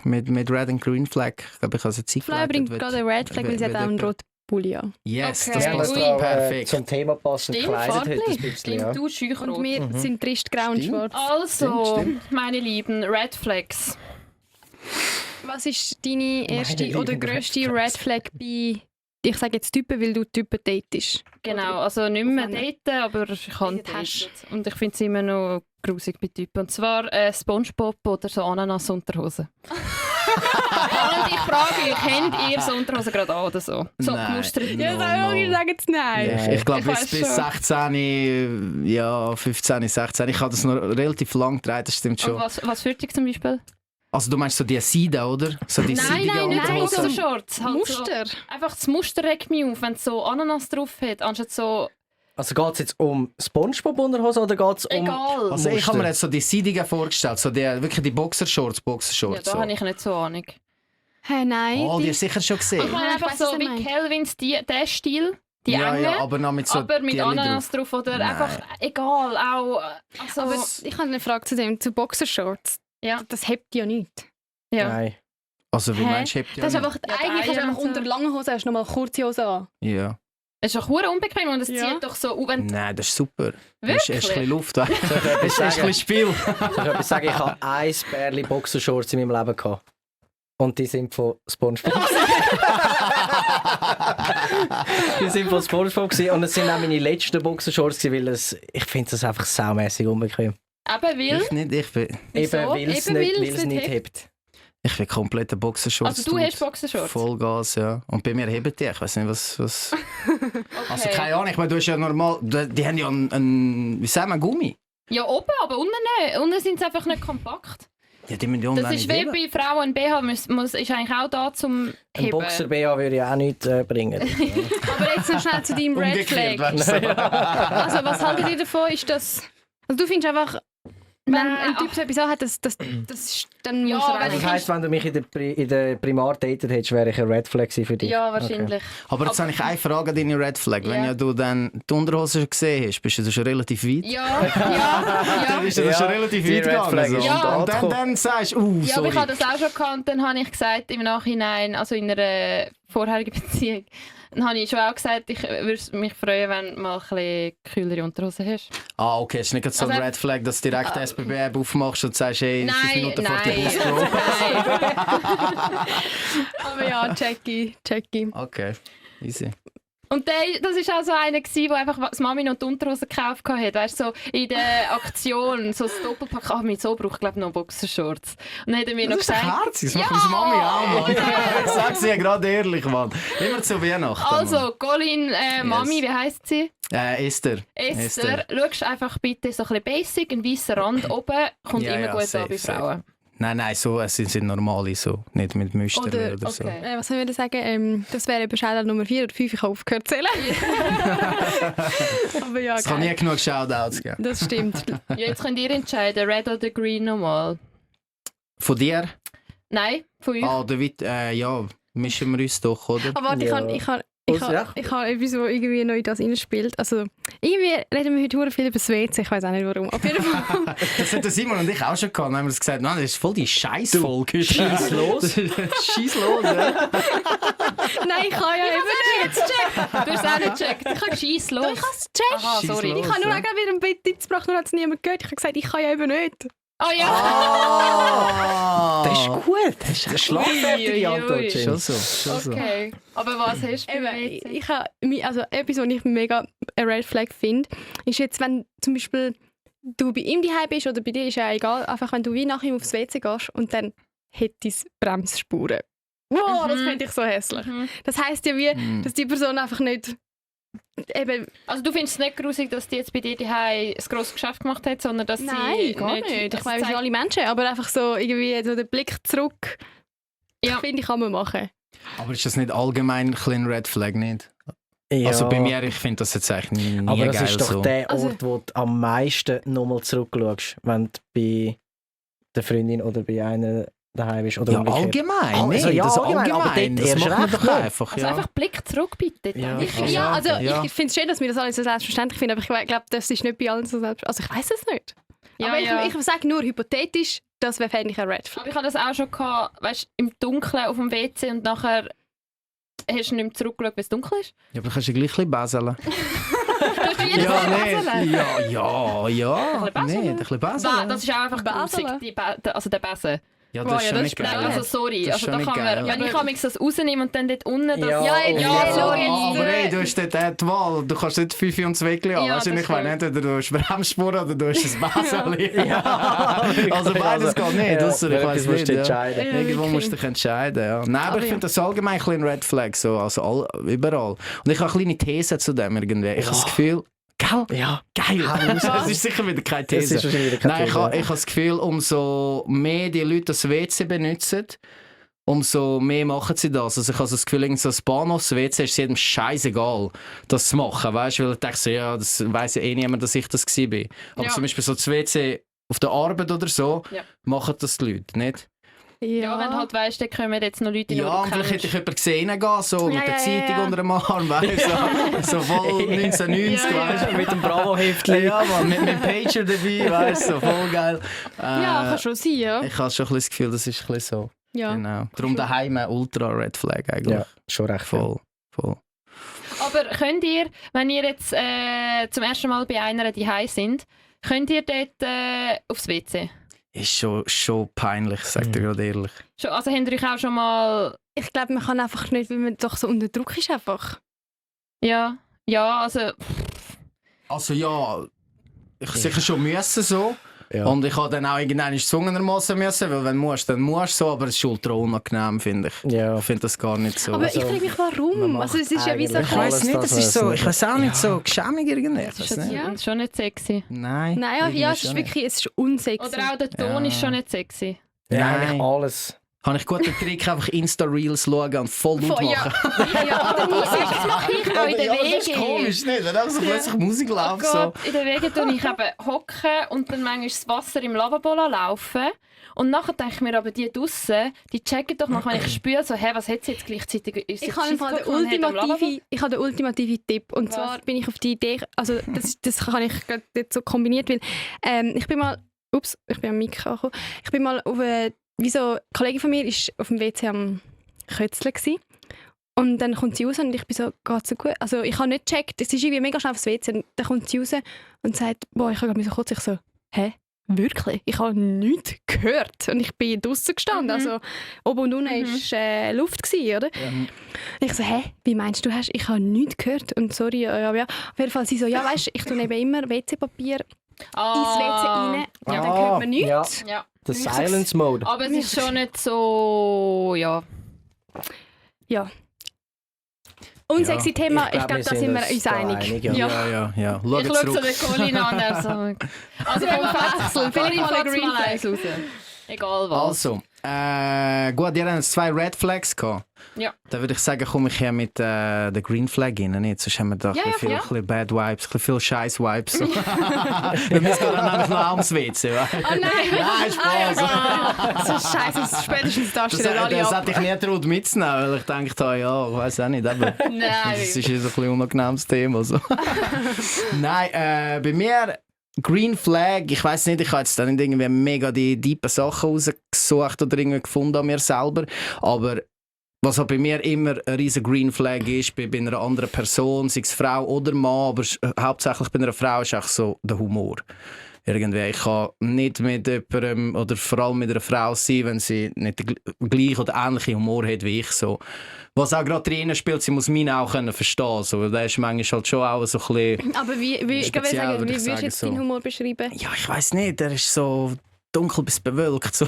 Mit Red and Green Flag. Ich glaube, ich habe es jetzt Flora bringt gerade einen Red Flag, weil sie hat auch einen roten Pulli an. Yes, Okay. das Ja, passt Ui. perfekt. Zum Thema passend Stimmt, gekleidet heute ein farblich. bisschen. Stimmt, Ja. du Scheuchrot. Und wir sind trist grau und Stimmt. schwarz. Also, Stimmt. meine Lieben, Red Flags. Was ist deine erste lieben oder grösste Red Red Flags. Flag bei, ich sage jetzt Typen, weil du Typen datest? Genau, also nicht mehr Auf einer- daten, aber ich kann Datet hast. daten. Und ich finde es immer noch grusig bei Typen. Und zwar Spongebob oder so Ananas-Unterhosen. Und ich frage euch, kennt ihr so Unterhosen gerade an oder so? So Nein. gemustert. Ja, Ja, No, no. ich sage jetzt nein. Ich glaube, Ich bis weiss schon. 16, ja, 15, 16. Ich habe das noch relativ lang getragen, das stimmt Und schon. was für dich zum Beispiel? Also, du meinst so die Seide, oder? So die Nein, seidige nein, nicht Unterhose. so Shorts. Halt Muster. So, einfach das Muster regt mich auf, wenn es so Ananas drauf hat, anstatt so... Also geht es jetzt um Spongebob-Unterhose oder geht es um... Egal. Also, ich Muster? habe mir jetzt so die seidigen vorgestellt, so die, wirklich die Boxershorts. Ja, da so. habe ich nicht so Ahnung. Hey, nein. Oh, die die- hast du sicher schon Ich gesehen. meine ich einfach weiss, so was du wie meinst. Kelvins, der Stil, die ja, engen, ja, aber noch mit so aber mit Tierli Ananas drauf oder Nein. einfach egal, auch... Also, Aber ich habe eine Frage zu dem, zu Boxershorts. Ja. Das hebt ja nicht. ja. Nein. Also, wie Hä? meinst du, hebt ja Das ist nicht? einfach, Ja, die eigentlich hast du Eier einfach und so. unter langen Hosen hast du nochmal kurze Hosen an. Ja. Es ist doch verdammt unbequem und es Ja. zieht doch so auf, wenn Nein, das ist super. Wirklich? Hast ein bisschen Luft. Weißt du? Soll ich etwas Hast ein sagen? bisschen Spiel. Soll ich etwas sagen? Ich habe ein Pärchen Boxershorts in meinem Leben gehabt. Und die sind von SpongeBob. Die sind von SpongeBob gewesen. Und es sind auch meine letzten Boxershorts gewesen, weil ich finde das einfach saumässig unbequem. eben will. Ich nicht, ich bin Wieso? Eben weil es Eben nicht, weil weil es es nicht nicht hebt. Ich bin komplett ein Boxershorts. Also du hast Boxershorts? Vollgas, ja. Und bei mir heben die, ich weiß nicht, was... Okay. Also keine Ahnung, ich meine, du hast ja normal... Die haben ja wie sagen wir, Gummi. Ja, oben, aber unten nicht. Unten sind sie einfach nicht kompakt. Ja, die müssen ja Das unten ist nicht wie heben. bei Frauen, ein BH ist eigentlich auch da zum Ein Heben. Boxer-BH würde ich auch nicht bringen. Aber jetzt noch schnell zu deinem Red Umgekehrt, Flag. weißt du. Also was haltet ihr davon? Ist das... Also du findest einfach, wenn Nein, ein Typ so etwas anhat, das dann Ja, musst du wenn Also rein. das heisst, wenn du mich in der Primar datet hättest, wäre ich ein Red Flag für dich? Ja, wahrscheinlich. Aber jetzt habe ich eine Frage an deine Red Flag. Wenn Ja. du dann die Unterhose gesehen hast, bist du schon relativ weit. Ja, ja. Dann bist du Ja, schon relativ die weit Red gegangen. Flag So. ist Ja. Und dann sagst du, Ja, aber sorry. ich habe das auch schon gehabt und dann habe ich gesagt, im Nachhinein, also in einer vorherigen Beziehung, dann habe ich schon auch gesagt, ich würde mich freuen, wenn du mal ein bisschen kühlere Unterhosen hast. Ah, okay, es ist nicht so ein Also- Red Flag, dass du direkt die SBB-App aufmachst und sagst, hey, 5 Nein, Minuten vor dem nein, Bus nein. Aber ja, Jackie. Okay, easy. Und das war auch so einer, der einfach das Mami noch die Unterhosen gekauft hat. Weißt du, so in der Aktion, so das Doppelpack. Ah, mit so brauche ich glaube noch Boxershorts. Und dann hat er mir noch Das ist doch gesagt... herzig, das macht unsere Mami auch, Mann. Ich sag's dir gerade ehrlich, Mann. Immer zu Weihnachten. Also, Colin, Mami, wie heisst sie? Esther. Esther, schaust einfach bitte so ein bisschen basic, ein weißer Rand oben, kommt Ja, immer ja, gut safe, an bei safe. Frauen. Nein, so, es sind normale, so. Nicht mit Müstern Oder- oder so. okay. Was soll ich sagen? Das wäre eben Shoutout Nummer 4 oder 5, ich habe aufgehört zu zählen. Aber ja, Es kann geil. nie genug Shoutouts geben. Das stimmt. Ja, jetzt könnt ihr entscheiden, Red oder Green nochmal. Von dir? Nein, von euch. Ah, David, ja, mischen wir uns doch, oder? Aber warte, Ja. ich habe Ja. etwas, wo irgendwie noch in das reinspielt. Also, irgendwie reden wir heute verdammt viel über das WC, ich weiß auch nicht warum. Auf jeden Fall. Das hat der Simon und ich auch schon gehabt. Dann haben wir gesagt, nein, das ist voll die Scheißfolge. Scheiß los. Scheiß los, ja. Nein, ich kann ja eben Jetzt check! Du hast es auch nicht gecheckt. Ich habe Scheiss los. Ich habe es gecheckt. Aha, sorry. los. Ich habe nur ja. gerade wieder ein Bit gebracht, nur hat es niemand gehört. Ich habe gesagt, ich kann ja eben nicht. Oh ja! Ah, Das ist gut. Das ist eine schlagfertige Ui, ui, Antwort, ui. Jim. Schon so, schon so. Okay. Aber was hast du beim Eben, WC? ich habe, also etwas, was ich mega ein Red Flag finde, ist jetzt, wenn zum Beispiel du bei ihm daheim bist oder bei dir, ist ja egal, einfach wenn du wie nach ihm aufs WC gehst und dann hat es Bremsspuren. Wow, das Mhm. finde ich so hässlich. Mhm. Das heisst ja wie, Mhm. dass die Person einfach nicht eben... Also du findest es nicht grusig, dass die jetzt bei dir daheim ein grosses Geschäft gemacht hat, sondern dass Nein, sie gar nicht. Ich das meine, wir sind zeigt- alle Menschen, aber einfach so irgendwie so der Blick zurück, Ja. finde ich, kann man machen. Aber ist das nicht allgemein ein bisschen Red Flag, nicht? Ja. Also bei mir, ich finde das jetzt eigentlich nie Aber das geil ist doch so. der Also- Ort, wo du am meisten nochmal zurückschaust, wenn du bei der Freundin oder bei einer daheim bist. Oder Ja, umgekehrt. allgemein, Also, nee, ja, das allgemein, aber allgemein. dort Das erst macht man recht doch nicht. einfach, Also ja. einfach Blick zurück bitte. Ja. Ich, Also- Ja, also ja. ich finde es schön, dass wir das alles so selbstverständlich finden, aber ich glaube, das ist nicht bei allen so selbstverständlich. Also ich weiß es nicht. Ja, aber ja. ich sage nur hypothetisch, das wäre fände ich ein Red Flag. Aber ich hatte das auch schon gehabt, weißt, im Dunkeln auf dem WC und nachher hast du nicht mehr zurückgeschaut, weil es dunkel ist. Ja, aber du kannst ja gleich ein bisschen baseln. Du hast jedes Mal Baseln. Ja, Ein bisschen nee, ein baseln. bisschen baseln. Das ist auch einfach grusig, Baseln. also der Besen. Ja, Wow, das ist ja, schon das nicht ist Nein, geil. also sorry. Das ist Also schon da nicht kann geil. man, wenn ich manchmal das rausnehme und dann dort unten das... Ja, ja, sorry. Aber hey, du hast dort die Wahl. Du kannst nicht 5 und 2 haben. Ja, Weißt du, das ich meine, entweder du hast Bremsspuren oder du hast ein Baseln. Ja. Also beides geht nicht. Ausser, ich weiss nicht. Ja. entscheiden. Ja, Irgendwo wirklich. musst du dich entscheiden. Ja. Nein, aber Aber ich ja. finde das allgemein ein bisschen ein Red Flag. So, also überall. Und ich habe eine kleine These zu dem irgendwie. Ich habe das Gefühl, gell? Ja. Geil. Es ist sicher wieder keine Das ist These. wahrscheinlich wieder keine Nein, ich These. habe das Gefühl, umso mehr die Leute das WC benutzen, umso mehr machen sie das. Also ich habe das Gefühl, irgend so ein Bahnhofs-WC ist jedem scheißegal, das zu machen. Weißt du, weil ich denke so, ja, das weiss ja eh niemand, dass ich das war. Aber Ja. zum Beispiel so das WC auf der Arbeit oder so, Ja. machen das die Leute, nicht? Ja, wenn du halt weißt, dann kommen jetzt noch Leute, die Ja, und du vielleicht hätte ich kennst. jemanden gesehen, reingehen, so Ja, mit der ja, Zeitung ja. unter dem Arm, weißt du, so voll 1990, Ja, ja. weißt du. Mit dem Bravo-Heftchen. Ja, Mann, mit dem Pager dabei, weißt du, so voll geil. Ja, kann schon sein, ja. Ich habe schon ein bisschen das Gefühl, das ist ein bisschen so. Ja. Genau. Darum daheim ein ultra Red Flag eigentlich. Ja, schon recht viel. Voll. Aber könnt ihr, wenn ihr jetzt zum ersten Mal bei einer daheim sind, könnt ihr dort aufs WC? Ist schon peinlich, sag dir gerade ehrlich. Schon, also habt ihr euch auch schon mal... Ich glaube, man kann einfach nicht, weil man doch so unter Druck ist einfach. Ja, also... Also ja, ich sicher schon müssen so. Ja. Und ich habe dann auch irgendwann gezwungenermassen müssen, weil wenn du musst, dann musst du so, aber es ist ultra unangenehm, finde ich. Ja. Ich finde das gar nicht so. Aber Also, ich frage mich, warum? man Also es ist ja wie so... macht ich weiss alles, nicht, dass das man ist es so, nicht ich weiß auch nicht, Ja. so geschämig irgendwie. Ich Das weiß ist nicht. jetzt schon nicht sexy. Nein. Nein, ja, irgendwie es ist schon wirklich es ist unsexy. Oder auch der Ton Ja. ist schon nicht sexy. Ja, Nein. eigentlich alles. Habe ich gut den Trick, einfach Insta-Reels schauen und voll laut machen. Ja, aber Musik, das mache ich auch in der Ja, aber das ist WG. komisch, nicht? Wenn einfach so plötzlich Musik Oh läuft. Gott, in der Wege tue ich eben hocken und dann manchmal das Wasser im Lavabo laufen. Und nachher denke ich mir aber, die draussen, die checken doch noch, wenn ich spüre, so, hey, was hat sie jetzt gleichzeitig? Ist Ich habe den ultimativen Tipp. Und zwar bin ich auf die Idee, also das kann ich gerade jetzt so kombiniert, weil ich bin am Mic angekommen. Ich bin mal auf wie so, eine Kollegin von mir war auf dem WC am Kötzeln gewesen. Und dann kommt sie raus und ich bin so, geht's so gut? Also ich habe nicht gecheckt, es ist irgendwie mega schnell aufs WC. Und dann kommt sie raus und sagt, boah, ich habe so kurz, ich so, hä? Wirklich? Ich habe nichts gehört. Und ich bin draussen gestanden. Also oben und unten war Luft gewesen, oder? Ja. Und ich so, hä? Wie meinst du, ich habe nichts gehört? Und sorry, ja. Auf jeden Fall sie so, ja, weißt du, ich tue eben immer WC-Papier ins WC rein. Ja, dann hört man nichts. Ja. Der Silence Mode. Aber es ist schon nicht so, ja. Ja. Unsexy Thema, ich glaube, da sind wir uns einig. Ja. Schau Ich jetzt schaue so zurück. den Colin an, er so... Also komm, wechseln, vielleicht mal ein Green Flag raus. Egal was. Also, gut, ihr habt 2 Red Flags gehabt. Ja. Dann würde ich sagen, komme ich hier mit der Green Flag rein. Nicht? Sonst haben wir da ein bisschen Bad Vibes, ein bisschen viel Scheiß-Vibes. So. Wir müssen dann nämlich noch ums WC. Oh nein! Nein, Spaß! So scheiße, spätestens da stehen alle Das ab. hätte ich nie getraut mitzunehmen, weil ich dachte, ja, ich weiß auch nicht. Aber Nein. das ist ein bisschen unangenehmes Thema. So. Nein, bei mir... Green Flag, ich weiß nicht, ich habe jetzt dann nicht irgendwie mega die tiefen Sachen rausgesucht oder irgendwie gefunden an mir selber, aber was auch bei mir immer ein riesen Green Flag ist, bei einer anderen Person, sei es Frau oder Mann, aber hauptsächlich bei einer Frau ist auch so der Humor. Irgendwie, ich kann nicht mit jemandem oder vor allem mit einer Frau sein, wenn sie nicht den gleichen oder ähnlichen Humor hat wie ich. So. Was auch gerade drin spielt, sie muss mich auch verstehen. So. Der ist manchmal halt schon auch so ein bisschen Aber wie würdest du jetzt deinen Humor beschreiben? Ja, ich weiss nicht, der ist so dunkel bis bewölkt. So.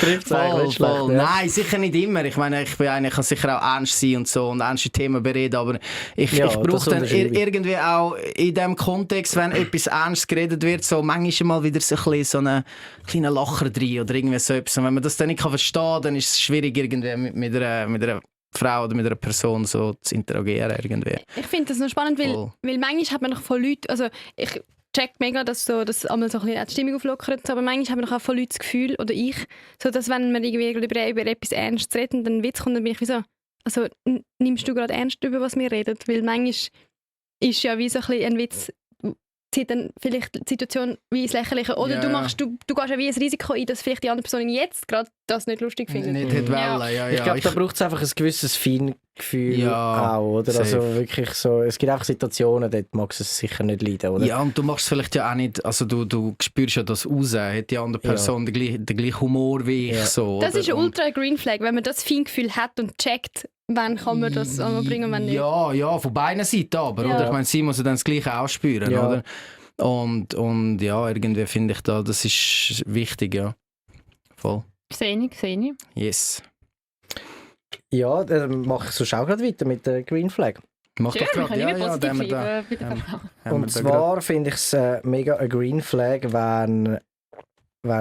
Trifft es eigentlich nicht schlecht. Ja. Nein, sicher nicht immer. Ich meine, ich kann sicher auch ernst sein und so und ernste Themen bereden, aber ich brauche dann irgendwie auch in dem Kontext, wenn etwas ernst geredet wird, so manchmal mal wieder so einen kleinen Lacher drin oder irgendwie so etwas. Und wenn man das dann nicht verstehen kann, dann ist es schwierig, irgendwie mit einer Frau oder mit einer Person so zu interagieren irgendwie. Ich finde das noch spannend, weil manchmal hat man noch von Leuten, also ich check mega, dass einmal so ein bisschen die Stimmung auflockert, aber manchmal hat man noch auch von Leuten das Gefühl, oder ich, so dass wenn man irgendwie über etwas Ernstes redet und dann ein Witz kommt, dann bin ich wie so, also nimmst du gerade ernst, über was wir reden? Weil manchmal ist ja wie so ein bisschen ein Witz, zieht dann vielleicht die Situation wie ins Lächerliche. Oder du gehst ja wie ein Risiko ein, dass vielleicht die andere Person jetzt gerade das nicht lustig findet. Nicht ja. Ich glaube, da braucht es einfach ein gewisses Feingefühl auch, oder? Also wirklich so, es gibt einfach Situationen, dort magst du es sicher nicht leiden, oder? Ja, und du machst es vielleicht ja auch nicht, also du spürst ja das raus, hat die andere Person den gleichen Humor wie ich. So, das ist ein ultra Green Flag, wenn man das Feingefühl hat und checkt, wann kann man das bringen und wann nicht. Ja, von beiden Seiten aber, oder? Ich meine, sie muss ja dann das Gleiche auch spüren, oder? Und ja, irgendwie finde ich das ist wichtig, ja. Voll. Sehe ich. Yes. Ja, dann mache ich so auch gerade weiter mit der Green Flag. Mach doch gerade, ja, da Und zwar finde ich es mega ein Green Flag, wenn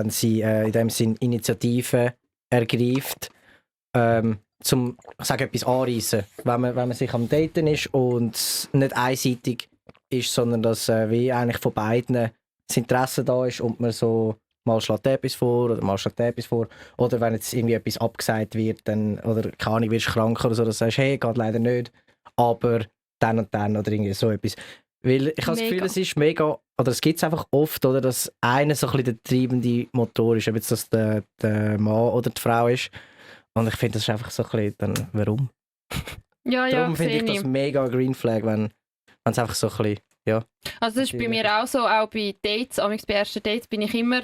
sie in dem Sinn Initiativen ergreift, zum, ich sage, etwas anreissen. Wenn man sich am Daten ist und es nicht einseitig ist, sondern dass wie eigentlich von beiden das Interesse da ist und man so mal schlägt etwas vor oder mal schlägt etwas vor. Oder wenn jetzt irgendwie etwas abgesagt wird, dann, oder keine Ahnung, wirst du krank oder so, dass du sagst, hey, geht leider nicht, aber dann und dann oder irgendwie so etwas. Weil ich habe das Gefühl, es ist mega, oder es gibt es einfach oft, oder, dass einer so ein bisschen der treibende Motor ist, ob jetzt das der Mann oder die Frau ist. Und ich finde, das ist einfach so ein bisschen, dann, warum? Darum finde ich das mega Green Flag, wenn es einfach so ein bisschen, ja. Also das ist bei mir auch so, auch bei Dates, bei ersten Dates bin ich immer,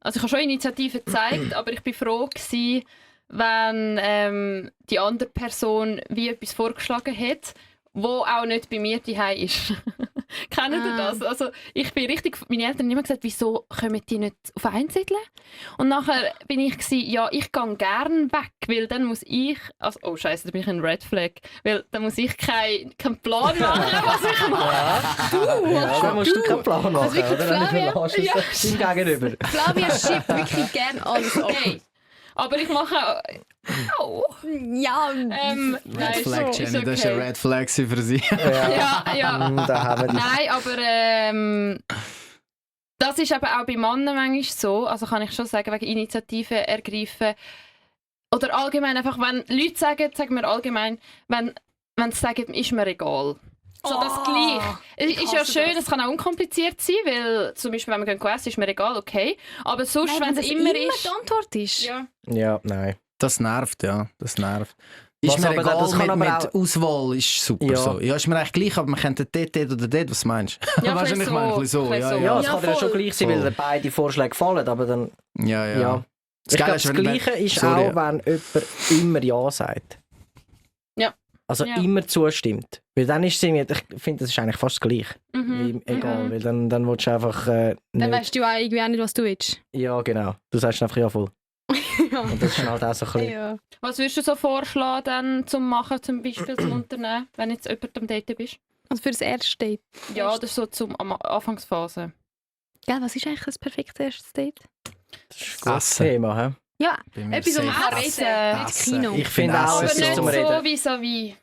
also ich habe schon Initiativen gezeigt, aber ich war froh gewesen, wenn die andere Person wie etwas vorgeschlagen hat, wo auch nicht bei mir daheim ist. Kennt ihr das? Also, ich bin richtig, meine Eltern haben immer gesagt, wieso kommen die nicht auf Einsiedeln? Und nachher bin ich gewesen, ja, ich gehe gerne weg, weil dann muss ich, also, oh Scheiße, da bin ich ein Red Flag, weil dann muss ich keinen Plan machen, was ich mache. Dann musst du keinen Plan machen, wirklich, oder? Dann Flavia? überlässt du es ihm gegenüber. Flavia schiebt wirklich gerne alles ab. Okay. Aber ich mache auch... Ja, nein, Red Flag, ist Jenny, das ist ein okay. Red Flag für sie. Ja. Da haben wir die. Nein, aber das ist eben auch bei Männern manchmal so, also kann ich schon sagen, wegen Initiativen ergreifen. Oder allgemein einfach, wenn Leute sagen wir allgemein, wenn sie sagen, ist mir egal. So das Gleiche. Es ist ja schön, es kann auch unkompliziert sein, weil zum Beispiel, wenn wir gehen essen, ist mir egal, okay. Aber sonst, wenn es immer ist... die Antwort ist. Ja. Ja, nein. Das nervt, ja. Das nervt. Was Ist mir aber egal, das kann mit aber auch- Auswahl ist super Ja. so. Ja, ist mir eigentlich gleich, aber man könnte dort oder dort, was meinst du? Ja, Weißt du, ein ich meine, ein bisschen so. bisschen Ja, so. ja. Ja, es Ja, kann dir ja schon voll. gleich sein, weil dir beide Vorschläge fallen, aber dann... Ja, ja. Ja. Das Ich Geile glaube, ist, das wenn- Gleiche ist Sorry. auch, wenn jemand immer Ja sagt. Ja. Also Ja. immer zustimmt. Weil dann ist es irgendwie, ich finde, das ist eigentlich fast das Gleiche. Mhm. Wie egal, Mhm. weil dann willst du einfach Dann nicht... weißt du auch irgendwie auch nicht, was du willst. Ja, genau. Du sagst einfach ja voll. Ja. Und das ist halt auch so ein bisschen... Ja. Was würdest du so vorschlagen, dann, zum Machen, zum Beispiel zum Unternehmen, wenn jetzt jemand am Date bist? Also für das erste Date. Ja, oder so zum Anfangsphase. Gell, was ist eigentlich das perfekte erste Date? Das ist ein gutes Essen. Thema, hä? Ja, Bei mir etwas, wo man safe kann Essen. reden, nicht Essen. Kino. Ich finde auch, Aber es nicht ist zum so Reden. vis-à-vis.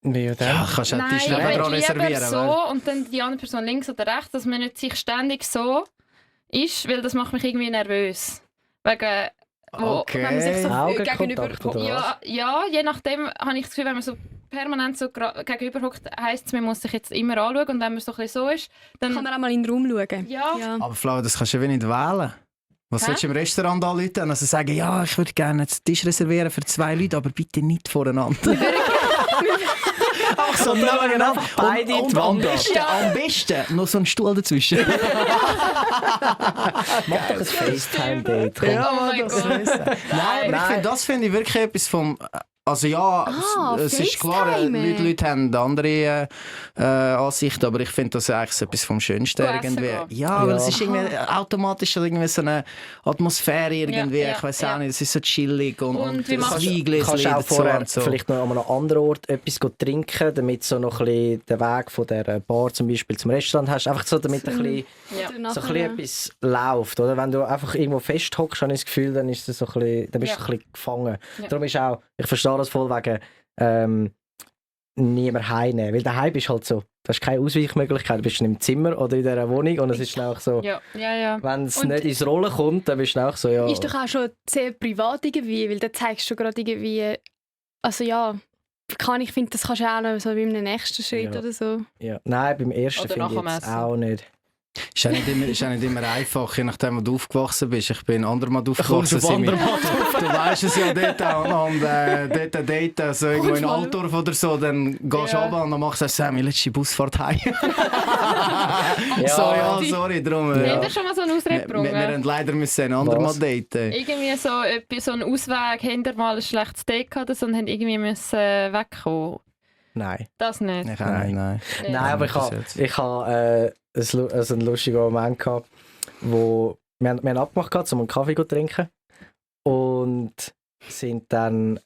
Wie dann? Ja, kannst du auch Nein, Tisch ich nebenan will lieber reservieren. weißt so und dann die andere Person links oder rechts, dass man nicht sich ständig so ist, weil das macht mich irgendwie nervös. Wegen... du? Wenn man sich so Augenkontakt gegenüber oder was? Ja, je nachdem habe ich das Gefühl, wenn man so permanent so gegenüber hockt, heisst es, man muss sich jetzt immer anschauen und wenn man so ein bisschen so ist, dann... kann man auch mal in den Raum schauen. Ja. Aber Flau, das kannst du ja nicht wählen. Was Hä? sollst du im Restaurant anrufen? Also sagen, ja, ich würde gerne einen Tisch reservieren für 2 Leute, aber bitte nicht voreinander. Ach so, genau. beide in die Wand ab. Am besten noch so einen Stuhl dazwischen. Mach doch ein FaceTime-Date. komm. Oh mein Gott. Nein, aber das finde ich wirklich etwas vom... Also ja, es ist klar, FaceTime. Leute haben andere Ansichten, aber ich finde das eigentlich etwas vom Schönsten Go essen irgendwie. gehen. Ja, aber Ja. es ist irgendwie automatisch irgendwie so eine Atmosphäre irgendwie, Ja, ich weiß ja. auch nicht, es ist so chillig und wie das machst du- Weingläschen Kannst du auch dazu vorher und so. vielleicht noch an einem anderen Ort etwas trinken, damit so noch ein bisschen den Weg von der Bar zum Beispiel zum Restaurant hast, einfach so, damit ein bisschen, Ja. so ein bisschen etwas läuft, oder? Wenn du einfach irgendwo festhockst, habe ich das Gefühl, dann ist es so ein bisschen, dann bist du Ja. ein bisschen gefangen. Ja. Darum ist auch, ich verstehe das voll wegen niemand heimnehmen, weil daheim bist du halt so, du hast keine Ausweichmöglichkeit, du bist schon im Zimmer oder in dieser Wohnung und es ist dann auch so, Ja. wenn es Und- nicht ins Rollen kommt, dann bist du auch so, ja. Ist doch auch schon sehr privat irgendwie, weil da zeigst du gerade irgendwie, also ja, ich finde, das kannst du auch noch so wie im nächsten Schritt Ja. oder so. Ja. Nein, beim ersten Oder finde ich nach dem jetzt Essen. auch nicht. Ist auch nicht immer einfach, je nachdem, wo du aufgewachsen bist. Ich bin Andermatt Kommst aufgewachsen. du auf Simi. Andermatt? Du weißt es ja dort auch. Und dort daten, so irgendwo in Altdorf oder so, dann gehst du Ja. runter und dann machst du Sammy, letzte Busfahrt heim. Ja. So, ja, sorry, darum. Habt Ja. ihr schon mal so eine Ausrede Wir gebracht? haben leider müssen in Andermatt daten. Irgendwie so einen Ausweg, habt ihr mal ein schlechtes Date gehabt oder so und habt irgendwie müssen wegkommen? Nein. Das nicht. Ich auch nicht, nein. Nee. Nein, aber ich habe einen lustigen Moment gehabt, wo wir haben abgemacht gehabt, um einen Kaffee zu trinken und sind dann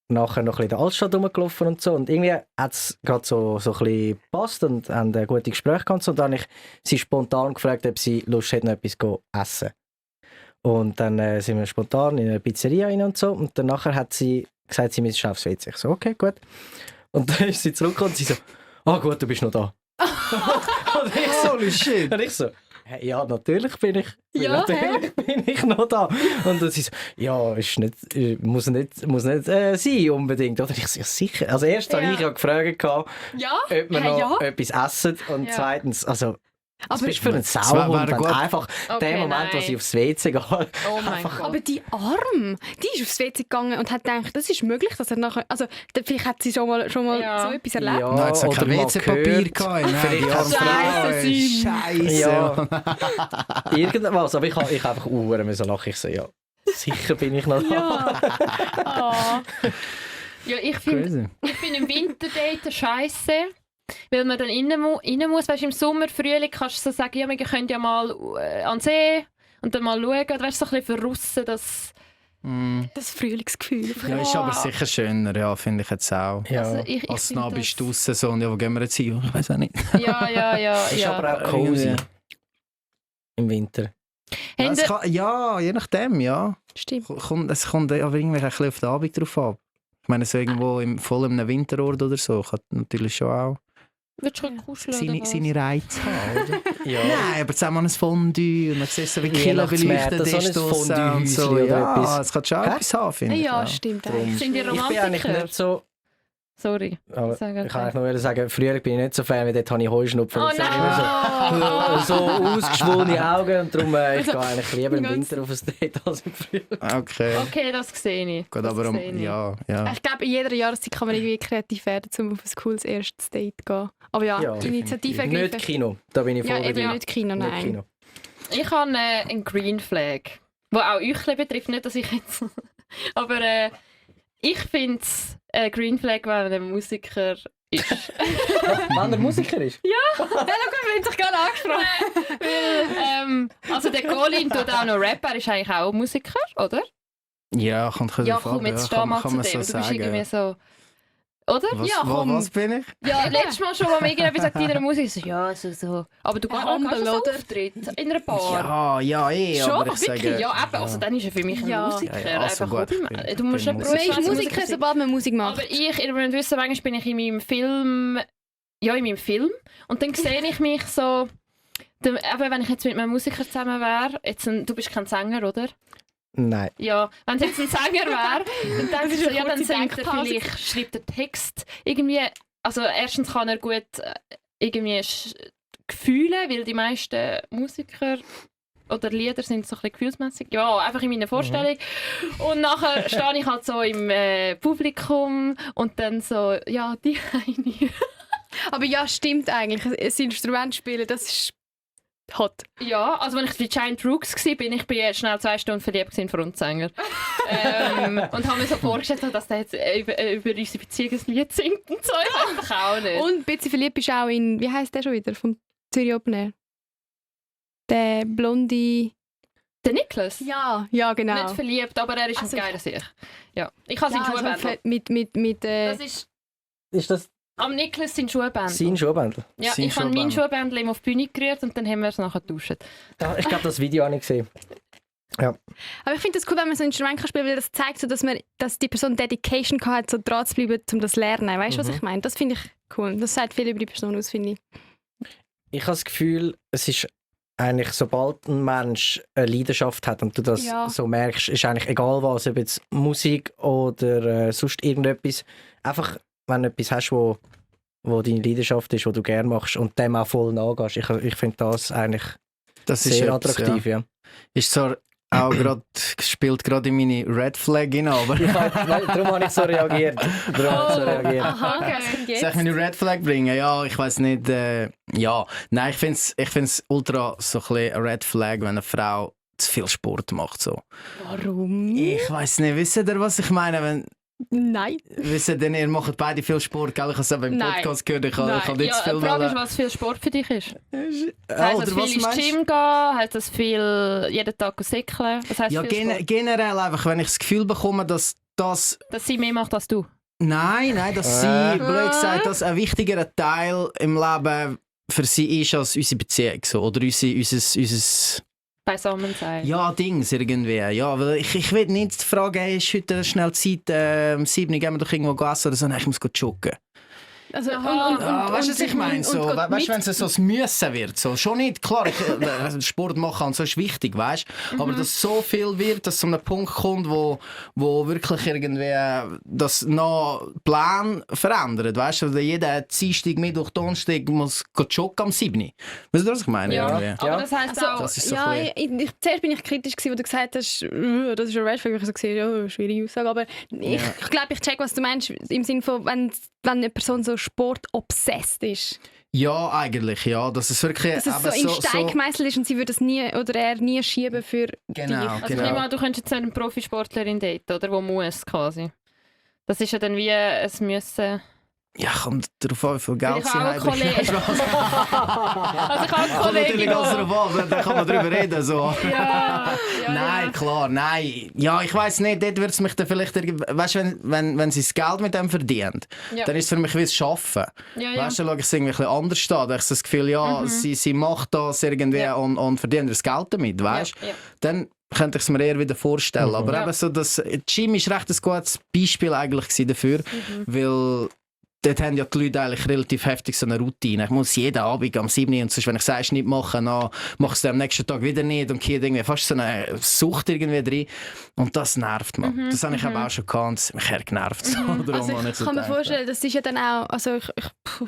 nachher noch ein bisschen in der Altstadt rumgelaufen und so und irgendwie hat es gerade so ein bisschen gepasst und haben ein gutes Gespräch gehabt und dann habe ich sie spontan gefragt, ob sie Lust hätte, noch etwas zu essen. Und dann sind wir spontan in eine Pizzeria rein und so und dann nachher hat sie gesagt, sie müsse aufs WC. Ich so, okay, gut. Und dann ist sie zurückgekommen und sie so, gut, du bist noch da. Und ich so, Holy shit! und ich so, hey, ja, natürlich bin ich, Ja, bin ich noch da. Und dann sie so, ja, ist nicht, muss nicht sein unbedingt. Oder ich so, ja, sicher. Also erst habe Ja. ich ja gefragt, gehabt, Ja? ob wir Hey, noch ja. etwas essen. Und Ja. zweitens, also, was Aber- bist du für ein Das Sauhund, wäre wenn gut. du einfach Okay, den Moment, wo nein. sie aufs WC geht, Oh mein einfach- Gott. Aber die Arm, die ist aufs WC gegangen und hat gedacht, das ist möglich, dass er nachher, also vielleicht hat sie schon mal Ja. so etwas erlebt. Ja, Nein, jetzt hat oder kein mal WC-Papier gehört. gehabt. Nein, Vielleicht die hat arme sie- Frau. Scheisse, Scheisse. Ja. Irgendwas, aber ich einfach uhren müssen lachen. Ich so, ja, sicher bin ich noch da. Ja. Ja, ich finde, Crazy. ich bin im Winterdaten scheiße. Weil man dann rein muss. Weißt, im Sommer, Frühling kannst du so sagen, ja, wir können ja mal an den See und dann mal schauen. Oder weißt, so ein bisschen verrussen, dass... Das Frühlingsgefühl. Ja, ist aber sicher schöner, ja, finde ich jetzt auch. Ja. Also ich Als finde nah bist du das- draussen so und ja, wo gehen wir jetzt hin? Ich weiß auch nicht. Ja. Ist aber auch cozy im Winter. Ja, Haben es kann, ja, je nachdem, ja. Stimmt. Es kommt aber irgendwie ein bisschen auf den Abend drauf ab. Ich meine, so irgendwo voll in einem Winterort oder so kann natürlich schon auch Würdest du kuscheln oder was? seine Reize haben, oder? Ja. Nein, aber zusammen an ein Fondue und dann siehst du, wie Killer Weihnachtsmärkte, beleuchtet so ein ist draussen und so. Fondue-Häuschen oder Ja, etwas. es kann schon Hä? etwas haben, finde ich. Ja, stimmt. eigentlich. Sind die Ich bin eigentlich Romantiker? nicht so... Sorry. Aber Sag ich okay. kann eigentlich nur sagen, früher bin ich nicht so Fan, weil dort habe ich Heuschnupfen. Oh Jetzt habe ich immer nein! so ausgeschwollene Augen und darum ich gehe eigentlich lieber im Winter auf ein Date als im Frühling. Okay. Okay, das sehe ich. Gut, Das aber sehe ich. ja. Ich glaube, in jeder Jahreszeit kann man irgendwie kreativ werden, um auf ein cooles erstes Date zu gehen. Aber ja, Ja, die Initiative Nicht ergreifen. Kino, da bin ich voll Ja, bei eben dir. nicht Kino, Nicht nein. Kino. Ich habe einen Green Flag, der auch euch betrifft. Nicht, dass ich jetzt... aber ich finde es ein Green Flag, wenn ein Musiker ist. Wenn der Musiker ist? Ja, schau, wir haben sich gerade angesprochen. Weil, also der Colin tut auch noch Rap, er ist eigentlich auch Musiker, oder? Ja, kommt ein bisschen Ja, drauf ab, komm, jetzt steh kann mal man zu dem. so Du bist sagen. irgendwie so... Oder? Was, ja, komm. was bin ich? Ja, letztes Mal schon, wo mir irgendjemand sagt, in einer Musik, so, ja, so. Aber du kannst auch humble, so oder? Auftritt in einer Bar. Ja, Schon? aber ich Wirklich? sage... Ja, eben. Also dann ist er für mich ein Ja. Musiker. Ja, also einfach gut, Hobby. ich Du musst bin ja Man ist professionell Musiker, sein. sobald man Musik macht. Aber ihr müsst wissen, manchmal bin ich in meinem Film... Ja, in meinem Film. Und dann sehe ich mich so... Eben, wenn ich jetzt mit einem Musiker zusammen wäre... Du bist kein Sänger, oder? Nein. Ja, wenn es jetzt ein Sänger wäre, dann denke ich so, ja, dann kurze singt er Denkpause. vielleicht, schreibt er Text. Irgendwie, also erstens kann er gut irgendwie Gefühle, weil die meisten Musiker oder Lieder sind so ein bisschen gefühlsmässig. Ja, einfach in meiner Vorstellung. Und nachher stehe ich halt so im Publikum und dann so, ja, die eine. Aber ja, stimmt eigentlich. Ein Instrument spielen, das ist hot. Ja, also wenn ich bei Giant Rooks war, bin ich schnell 2 Stunden verliebt in den Frontsänger. Und habe mir so vorgestellt, dass der jetzt über unsere Beziehung ein Lied singt und so. Ich weiß doch auch nicht. Und ein bisschen verliebt bist du auch in, wie heisst der schon wieder, vom Zürich Open Air? Der blonde... Der Niklas? Ja, genau. Nicht verliebt, aber er ist Also, ein geiler Sieg. Ja. Ich habe seinen ja, Schuhbändel. mit Das ist Ist das am Niklas sein Schuhbändel. sein Schuhbändel? Ja, Sein ich habe meinen Schuhbändel. Schuhbändel ihm auf die Bühne gerührt und dann haben wir es nachher getauscht. Ich glaube, das Video habe ich gesehen. Aber ich finde es cool, wenn man so ein Instrument kann spielen kann, weil das zeigt so, dass die Person Dedication hat, so dran zu bleiben, um das zu lernen. Weißt du, was ich meine? Das finde ich cool. Das sagt viel über die Person aus, finde ich. Ich habe das Gefühl, es ist eigentlich, sobald ein Mensch eine Leidenschaft hat und du das Ja. so merkst, ist eigentlich egal was, ob jetzt Musik oder sonst irgendetwas. Einfach, wenn du etwas hast, wo deine Leidenschaft ist, wo du gerne machst und dem auch voll nachgehst. Ich finde das eigentlich Das ist sehr etwas, attraktiv. Ja. Ist zwar auch gerade, spielt gerade in meine Red Flag hinein, aber... Ja, darum habe ich so reagiert. Aha, Okay. Soll ich meine Red Flag bringen? Ja, ich weiß nicht. Ja, nein, ich find's ultra so ein bisschen eine Red Flag, wenn eine Frau zu viel Sport macht. So. Warum? Ich weiß nicht, wisst ihr, was ich meine? Wenn, Nein. wisst ihr, denn ihr macht beide viel Sport, gell? Ich habe es auch beim Nein. Podcast gehört, ich habe Ja, nicht zu die viel Frage ist, wollen. was viel Sport für dich ist. Oder Heißt das was viel ins meinst du? Gym gehen? Heißt das viel jeden Tag säckeln? Was heisst Ja, viel Sport? generell einfach, wenn ich das Gefühl bekomme, dass das... Dass sie mehr macht als du. Nein, dass sie, blöd gesagt, dass ein wichtigerer Teil im Leben für sie ist als unsere Beziehung. So. Oder unser Beisammen sein. ja, Dings irgendwie. Ja, weil ich will nicht fragen, hey, ist heute schnell Zeit, 7 Uhr gehen wir doch irgendwo essen oder so. Nein, ich muss joggen. Also, Ja, weißt du, was ich meine? So, weißt du, wenn es so ein Müssen wird. So, schon nicht, klar, Sport machen und so ist wichtig, weißt du? Aber dass so viel wird, dass es zu einem Punkt kommt, wo wirklich irgendwie das noch Plan verändert. Weißt du, also jeder Dienstag, Mittwoch, Donnerstag muss joggen am 7. Weißt du, was ich meine? Ja, Irgendwie? aber das heisst auch... Das ist so ja, ein zuerst bin ich kritisch gewesen, wo du gesagt hast, das ist ein Red Flag, weil ich so gesehen, ja, schwierige Aussage, aber ich glaube, ich check, was du meinst, im Sinne von, wenn eine Person so sportobsessed ist. Ja, eigentlich, ja. Dass es wirklich Dass es so in Stein gemeißelt ist und sie würde es nie, oder er nie schieben für Genau, dich. Also genau. ich meine, du könntest jetzt eine Profisportlerin daten, oder? Die muss quasi. Das ist ja dann wie ein Müssen. Ja, kommt darauf an, wie viel Geld Ich sie habe auch haben. Kollegen. Also ich habe Kommt natürlich Kollegen, ganz darauf an, dann kann man darüber reden. So. ja, Nein, klar, nein. Ja, ich weiss nicht, dort wird es mich dann vielleicht... Weißt du, wenn sie das Geld mit dem verdient, Ja. dann ist es für mich wie das Arbeiten. Ja, ja. Weißt du, dann schaue ich es irgendwie ein bisschen anders an. Da habe ich so das Gefühl, ja, sie macht das irgendwie Ja. und verdient das Geld damit, weißt du? Ja. Dann könnte ich es mir eher wieder vorstellen. Aber Ja. eben so, das Gym ist recht ein gutes Beispiel eigentlich gewesen dafür, weil... Dort haben ja die Leute eigentlich relativ heftig so eine Routine. Ich muss jeden Abend am 7 Uhr und sonst, wenn ich es nicht machen, dann machst du es am nächsten Tag wieder nicht und hier irgendwie fast so eine Sucht irgendwie drin. Und das nervt man. Das habe ich aber auch schon gehabt und das hat mich eher genervt. So, darum Also habe ich so kann mir gedacht, vorstellen, das ist ja dann auch, also ich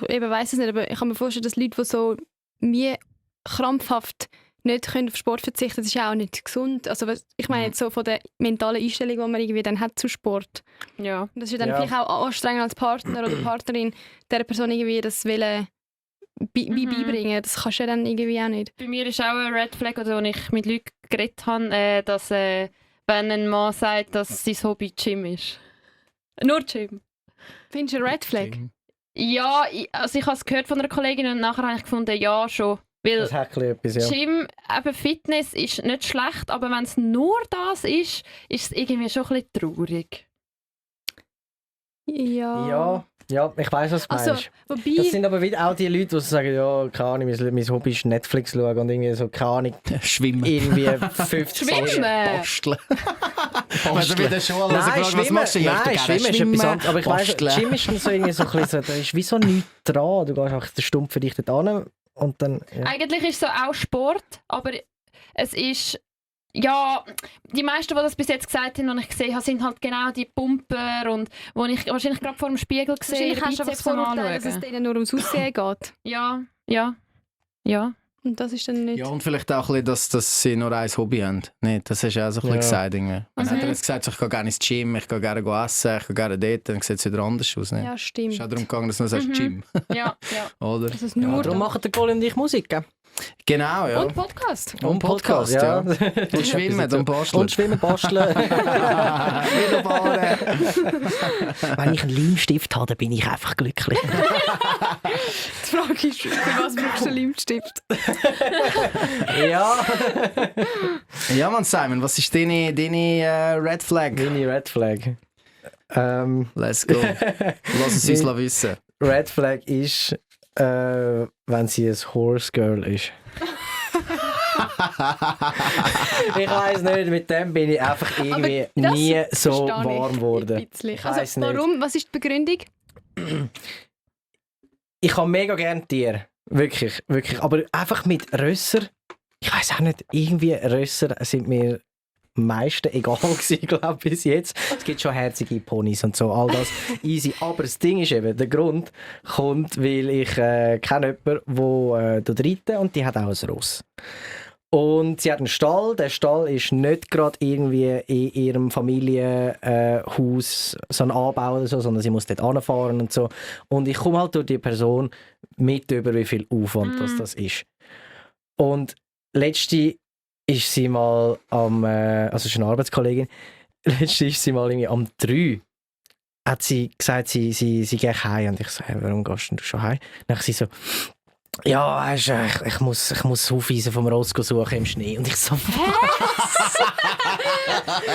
eben weiss es nicht, aber ich kann mir vorstellen, dass Leute, die so mir krampfhaft nicht können auf Sport verzichten, das ist ja auch nicht gesund. Also ich meine jetzt so von der mentalen Einstellung, die man irgendwie dann hat zu Sport. Ja. Und das ist ja dann Ja. vielleicht auch anstrengend als Partner oder Partnerin, der Person irgendwie das Willen beibringen. Das kannst du ja dann irgendwie auch nicht. Bei mir ist auch ein Red Flag, also als ich mit Leuten geredet habe, dass wenn ein Mann sagt, dass sein Hobby Gym ist. Nur Gym. Findest du ein Red Flag? Ja, also ich habe es gehört von einer Kollegin und nachher habe ich gefunden, ja schon. Weil Das hat ein bisschen etwas, ja. Gym, eben Fitness ist nicht schlecht, aber wenn es nur das ist es irgendwie schon ein bisschen traurig. Ja. Ja, ich weiss, was du Also, meinst. wobei... Das sind aber wieder auch die Leute, die sagen, ja, keine Ahnung, mein Hobby ist Netflix schauen und irgendwie so, keine Ahnung, Schwimmen. irgendwie 50 Schwimmen! Basteln. Wenn du wieder schon Nein, fragst, was Schwimmen, machst du? Ja, ich nein, würde gerne Schwimmen ist etwas anderes. Aber ich weiss, basteln. Gym ist dann so irgendwie so ein bisschen, da ist wie so nichts dran. Du gehst einfach den Stumpf für dich dort hin und dann... Ja. Eigentlich ist es so auch Sport, aber es ist... Ja, die meisten, die das bis jetzt gesagt haben, die ich gesehen habe, sind halt genau die Pumper und wo ich wahrscheinlich gerade vor dem Spiegel gesehen Wahrscheinlich hast du einfach das Vorurteil, dass es denen nur ums Aussehen geht. Ja. Und das ist dann nicht... Ja, und vielleicht auch ein bisschen, dass sie nur ein Hobby haben. Nee, das hast du auch so ein bisschen gesagt. Irgendwie. Man hat jetzt gesagt, ich gehe gerne ins Gym, ich gehe gerne essen, ich gehe gerne dort, dann sieht es wieder anders aus. Ne? Ja, Es stimmt. ist auch darum gegangen, dass du nur sagst Gym. Ja. Oder? Das ist Ja, nur darum machen der Colin und ich Musik, gell? Genau, ja. Und Podcast. Und Podcast, ja. Und schwimmen und basteln. Und schwimmen, basteln. Wiederbauen. Wenn ich einen Leimstift habe, dann bin ich einfach glücklich. Die Frage ist, für was brauchst du einen Leimstift? Ja. Ja, Mann, Simon, was ist deine Red Flag? Meine Red Flag. Let's go. Lass es uns wissen. Red Flag ist, wenn sie ein Horse Girl ist. Ich weiss nicht, mit dem bin ich einfach irgendwie Aber das nie so verstehe ich warm geworden. ein bisschen. Ich weiss Also, warum? Was ist die Begründung? Ich habe mega gerne Tiere. Wirklich, wirklich. Aber einfach mit Rösser. Ich weiss auch nicht, irgendwie Rösser sind mir am meisten egal gewesen, glaube ich, bis jetzt. Es gibt schon herzige Ponys und so, all das easy. Aber das Ding ist eben, der Grund kommt, weil ich kenne jemanden, der reiten und die hat auch ein Ross. Und sie hat einen Stall. Der Stall ist nicht gerade irgendwie in ihrem Familienhaus so ein Anbau oder so, sondern sie muss dort anfahren und so. Und ich komme halt durch die Person mit über, wie viel Aufwand das ist. Und letzte ist sie mal also ist eine Arbeitskollegin, letzte ist sie mal irgendwie am 3 hat sie gesagt, sie geht heim. Und ich so, hey, warum gehst du schon heim? Dann sie so, ja, weißt du, ich muss das Hufeisen vom Ross suchen im Schnee. Und ich so, was?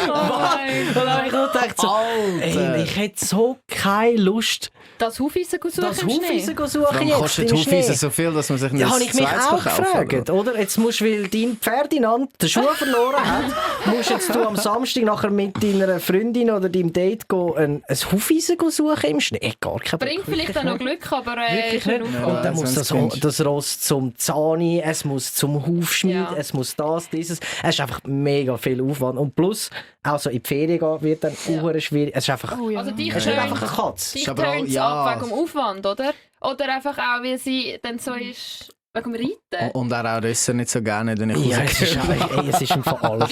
Und dann habe ich nur gedacht, so, ey, ich hätte so keine Lust, Das Hufeisen suchen das im Schnee. Hufeisen suchen Warum jetzt kostet im Hufeisen Schnee. so viel, dass man sich nicht Ja, habe ich mich zweites auch kaufen kann, gefragt, oder? Jetzt musst du, weil dein Ferdinand den Schuh verloren hat, musst jetzt du am Samstag nachher mit deiner Freundin oder deinem Date gehen, ein Hufeisen suchen im Schnee. Gar kein Bringt Bock, vielleicht auch noch Glück, aber wirklich ist nicht nicht. Aufwand. Und dann Ja, muss das findest das Ross zum Zahni, es muss zum Hufschmied, Ja. es muss das, dieses. Es ist einfach mega viel Aufwand. Und plus, auch so in die Ferien gehen wird dann Ja. schwierig. Es ist einfach, Oh ja. Also dich es ist nicht einfach eine Katze. dich Ist aber auch- tönt es ja. ab wegen dem Aufwand, oder? Oder einfach auch, weil sie dann so ist, wegen dem Reiten. Und er auch Rösser nicht so gerne, wenn ich Ja, es ist, rausgehe. es ist im Fall alles.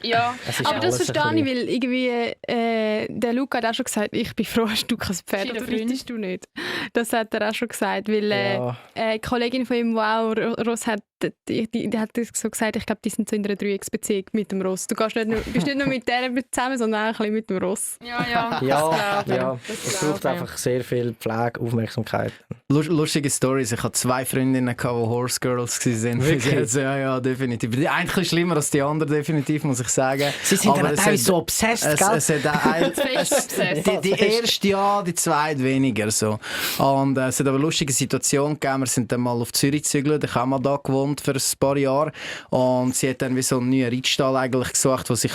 Ja, Es ist Aber das alles ein verstehe ich, bisschen- weil irgendwie, der Luca hat auch schon gesagt, ich bin froh, hast du kein Pferd, Seine oder Freundin. reitest du nicht? Das hat er auch schon gesagt, weil Ja. eine Kollegin von ihm, die auch Ross hat, die hat so gesagt, ich glaube, die sind so in einer Dreiecksbeziehung mit dem Ross. Du bist nicht nur mit der zusammen, sondern auch ein bisschen mit dem Ross. Ja, es braucht einfach sehr viel Pflege, Aufmerksamkeit. Lustige Storys. Ich hatte 2 Freundinnen, die Horse Girls waren. Wirklich? Ja, definitiv. Die eine ein schlimmer als die andere, definitiv, muss ich sagen. Sie sind aber dann teilweise so obsessed, gell? Es hat die erste ja, die zweite weniger. So. Und es hat aber eine lustige Situation gegeben. Wir sind dann mal auf Zürich gezügelt. Ich habe mal da gewohnt für ein paar Jahre. Und sie hat dann wie so einen neuen Reitstall eigentlich gesucht, wo sie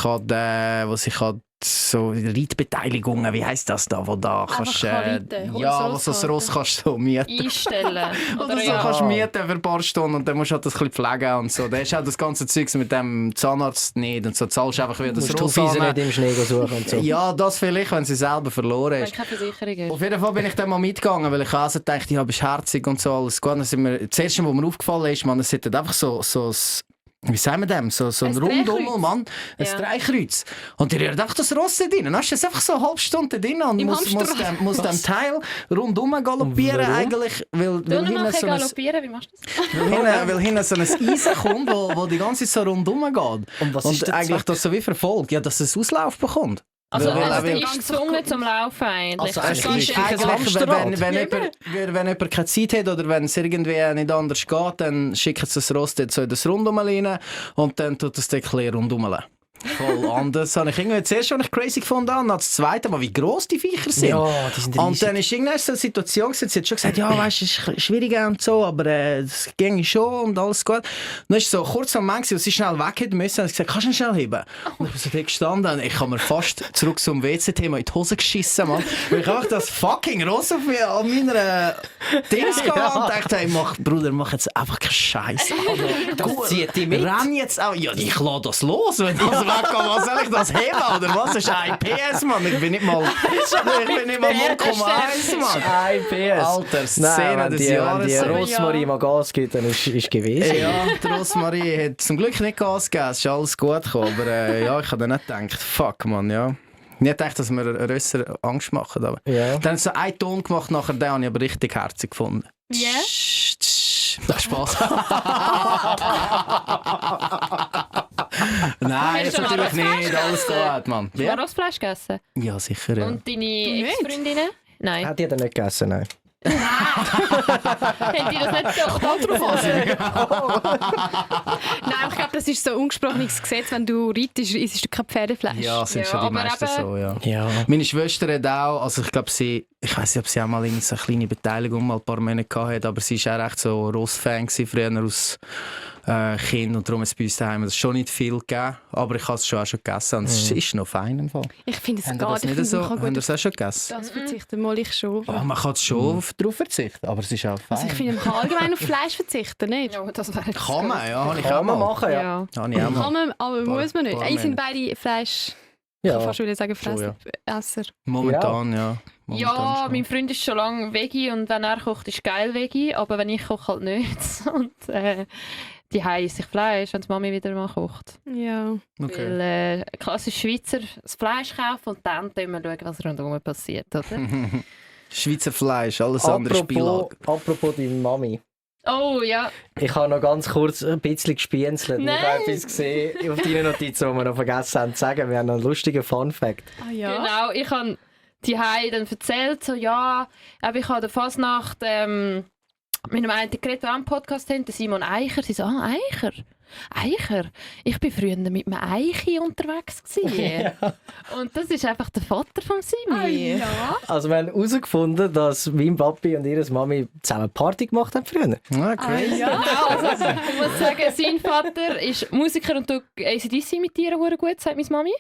so Reitbeteiligungen, wie heisst das da, wo da kannst wo so ein Ross kannst so mieten. Einstellen. Oder so kannst mieten für ein paar Stunden und dann musst du halt das ein bisschen pflegen und so. Da ist halt das ganze Zeug mit dem Zahnarzt nicht und so zahlst einfach wieder das Ross an. Nicht im Schnee suchen und so. Ja, das vielleicht, wenn sie selber verloren ist. Keine Versicherung. Auf jeden Fall bin ich dann mal mitgegangen, weil ich also dachte, ja, bist herzig und so, alles gut. Dann sind wir, das erste, was mir aufgefallen ist, man, es hat einfach so wie sagen wir dem? So ein Rundummel, Mann. Ein Dreikreuz. Und die rührt einfach das Ross drin. Dann hast du es einfach so eine halbe Stunde drin und muss dem Teil rundum galoppieren eigentlich. Weil galoppieren, wie machst du das? Weil hinten so ein Eisen kommt, wo die ganze Zeit so rundum geht. Und was ist eigentlich das so wie verfolgt, ja, dass es Auslauf bekommt. Also du bist gezwungen zum Laufen eigentlich. Also wenn jemand keine Zeit hat oder wenn es irgendwie nicht anders geht, dann schickt es das Rost so in das Rundum rein und dann tut es den rundum. Voll anders. Habe ich irgendwie zuerst schon crazy gefunden und das zweite Mal, wie gross die Viecher sind. Ja, die sind riesig. Und dann ist irgendwann so eine Situation, sie hat schon gesagt, ja, weißt du, es ist schwierig und so, aber es ging schon und alles gut. Und dann ist so kurz am Moment, als sie schnell weg hätte müssen, und ich gesagt, kannst du schnell heben? Und ich bin so da gestanden und ich habe mir fast zurück zum WC-Thema in die Hose geschissen, Mann. Weil ich einfach das fucking Ross auf meiner Dings gehabt und dachte, hey, Bruder, mach jetzt einfach keinen Scheiß. Das zieht die mit. Renn jetzt auch. Ja, ich lasse das los, wenn das weggeht. Was soll ich das heben? Oder was? Das ist ein PS, Mann. Ich bin nicht mal 0,1, Mann. Ein PS. Alter, Szene des Jahres. Wenn die Rosmarie mal Gas gibt, dann ist gewesen. Ja, die Rosmarie hat zum Glück nicht Gas gegeben. Es ist alles gut gekommen. Aber ja, ich habe dann nicht gedacht, fuck, Mann, ja. Nicht gedacht, dass wir Rösser Angst machen. Aber ja. Dann hat so einen Ton gemacht, nachher den habe ich aber richtig herzig gefunden. Ja? Das ist Spaß. Nein, das natürlich nicht. Alles gut, Mann. Hast du mal Rossfleisch gegessen? Ja, sicher. Ja. Und deine Ex-Freundinnen? Nein. Hat die dann nicht gegessen? Nein. Haben die das nicht doch drauf? Nein, ich glaube, das ist so ein ungesprochenes Gesetz. Wenn du reitest, isst du kein Pferdefleisch. Ja, sind schon die meisten so, ja. Meine Schwester hat auch, also ich glaube, ich weiß nicht, ob sie auch mal so eine kleine Beteiligung mal ein paar Monate hatte, aber sie war auch echt so Ross-Fan früher aus Kind und darum ist es bei uns daheim das schon nicht viel gegeben, aber ich habe es schon auch schon gegessen und es ist noch fein im Fall. Ich finde es gar gar nicht so. Haben ihr das auch schon gegessen? Das verzichten mal ich schon. Oh, man kann schon darauf verzichten, aber es ist auch fein. Also ich finde, man kann allgemein auf Fleisch verzichten, nicht? Ja, das wäre Kann man, ja. Kann man machen, ja. Habe ich auch mal. Kann man, aber muss man nicht. Paar Ich sind beide Fleisch... Ich kann fast wieder sagen Fressesser. Momentan, ja. Ja, mein Freund ist schon lange Veggie und wenn er kocht, ist geil Veggie, aber wenn ich koche, halt nicht. Und die esse ich Fleisch, wenn die Mami wieder mal kocht. Ja. Okay. Weil klassisch Schweizer das Fleisch kaufen und dann schauen wir, was rundherum passiert, oder? Schweizer Fleisch, alles andere Spiellag. Apropos deine Mami. Oh ja. Ich habe noch ganz kurz ein bisschen gespienzelt. Ich Nein. habe etwas gesehen auf deinen Notizen, die wir noch vergessen haben zu sagen. Wir haben noch einen lustigen Fun-Fact. Ah ja? Genau, ich habe die Hai dann erzählt, so ja, aber ich habe der Fasnacht mit einem einen geredet, der auch einen Podcast haben, der Simon Eicher. Sie so, Eicher? Eicher? Ich war früher mit einem Eichi unterwegs gewesen. Und das ist einfach der Vater von Simi. Ja. Also wir haben herausgefunden, dass mein Papi und ihre Mami zusammen Party gemacht haben früher. Ah, crazy. Genau, also, ich muss sagen, sein Vater ist Musiker und tut AC/DC imitieren hure gut, sagt meine Mami.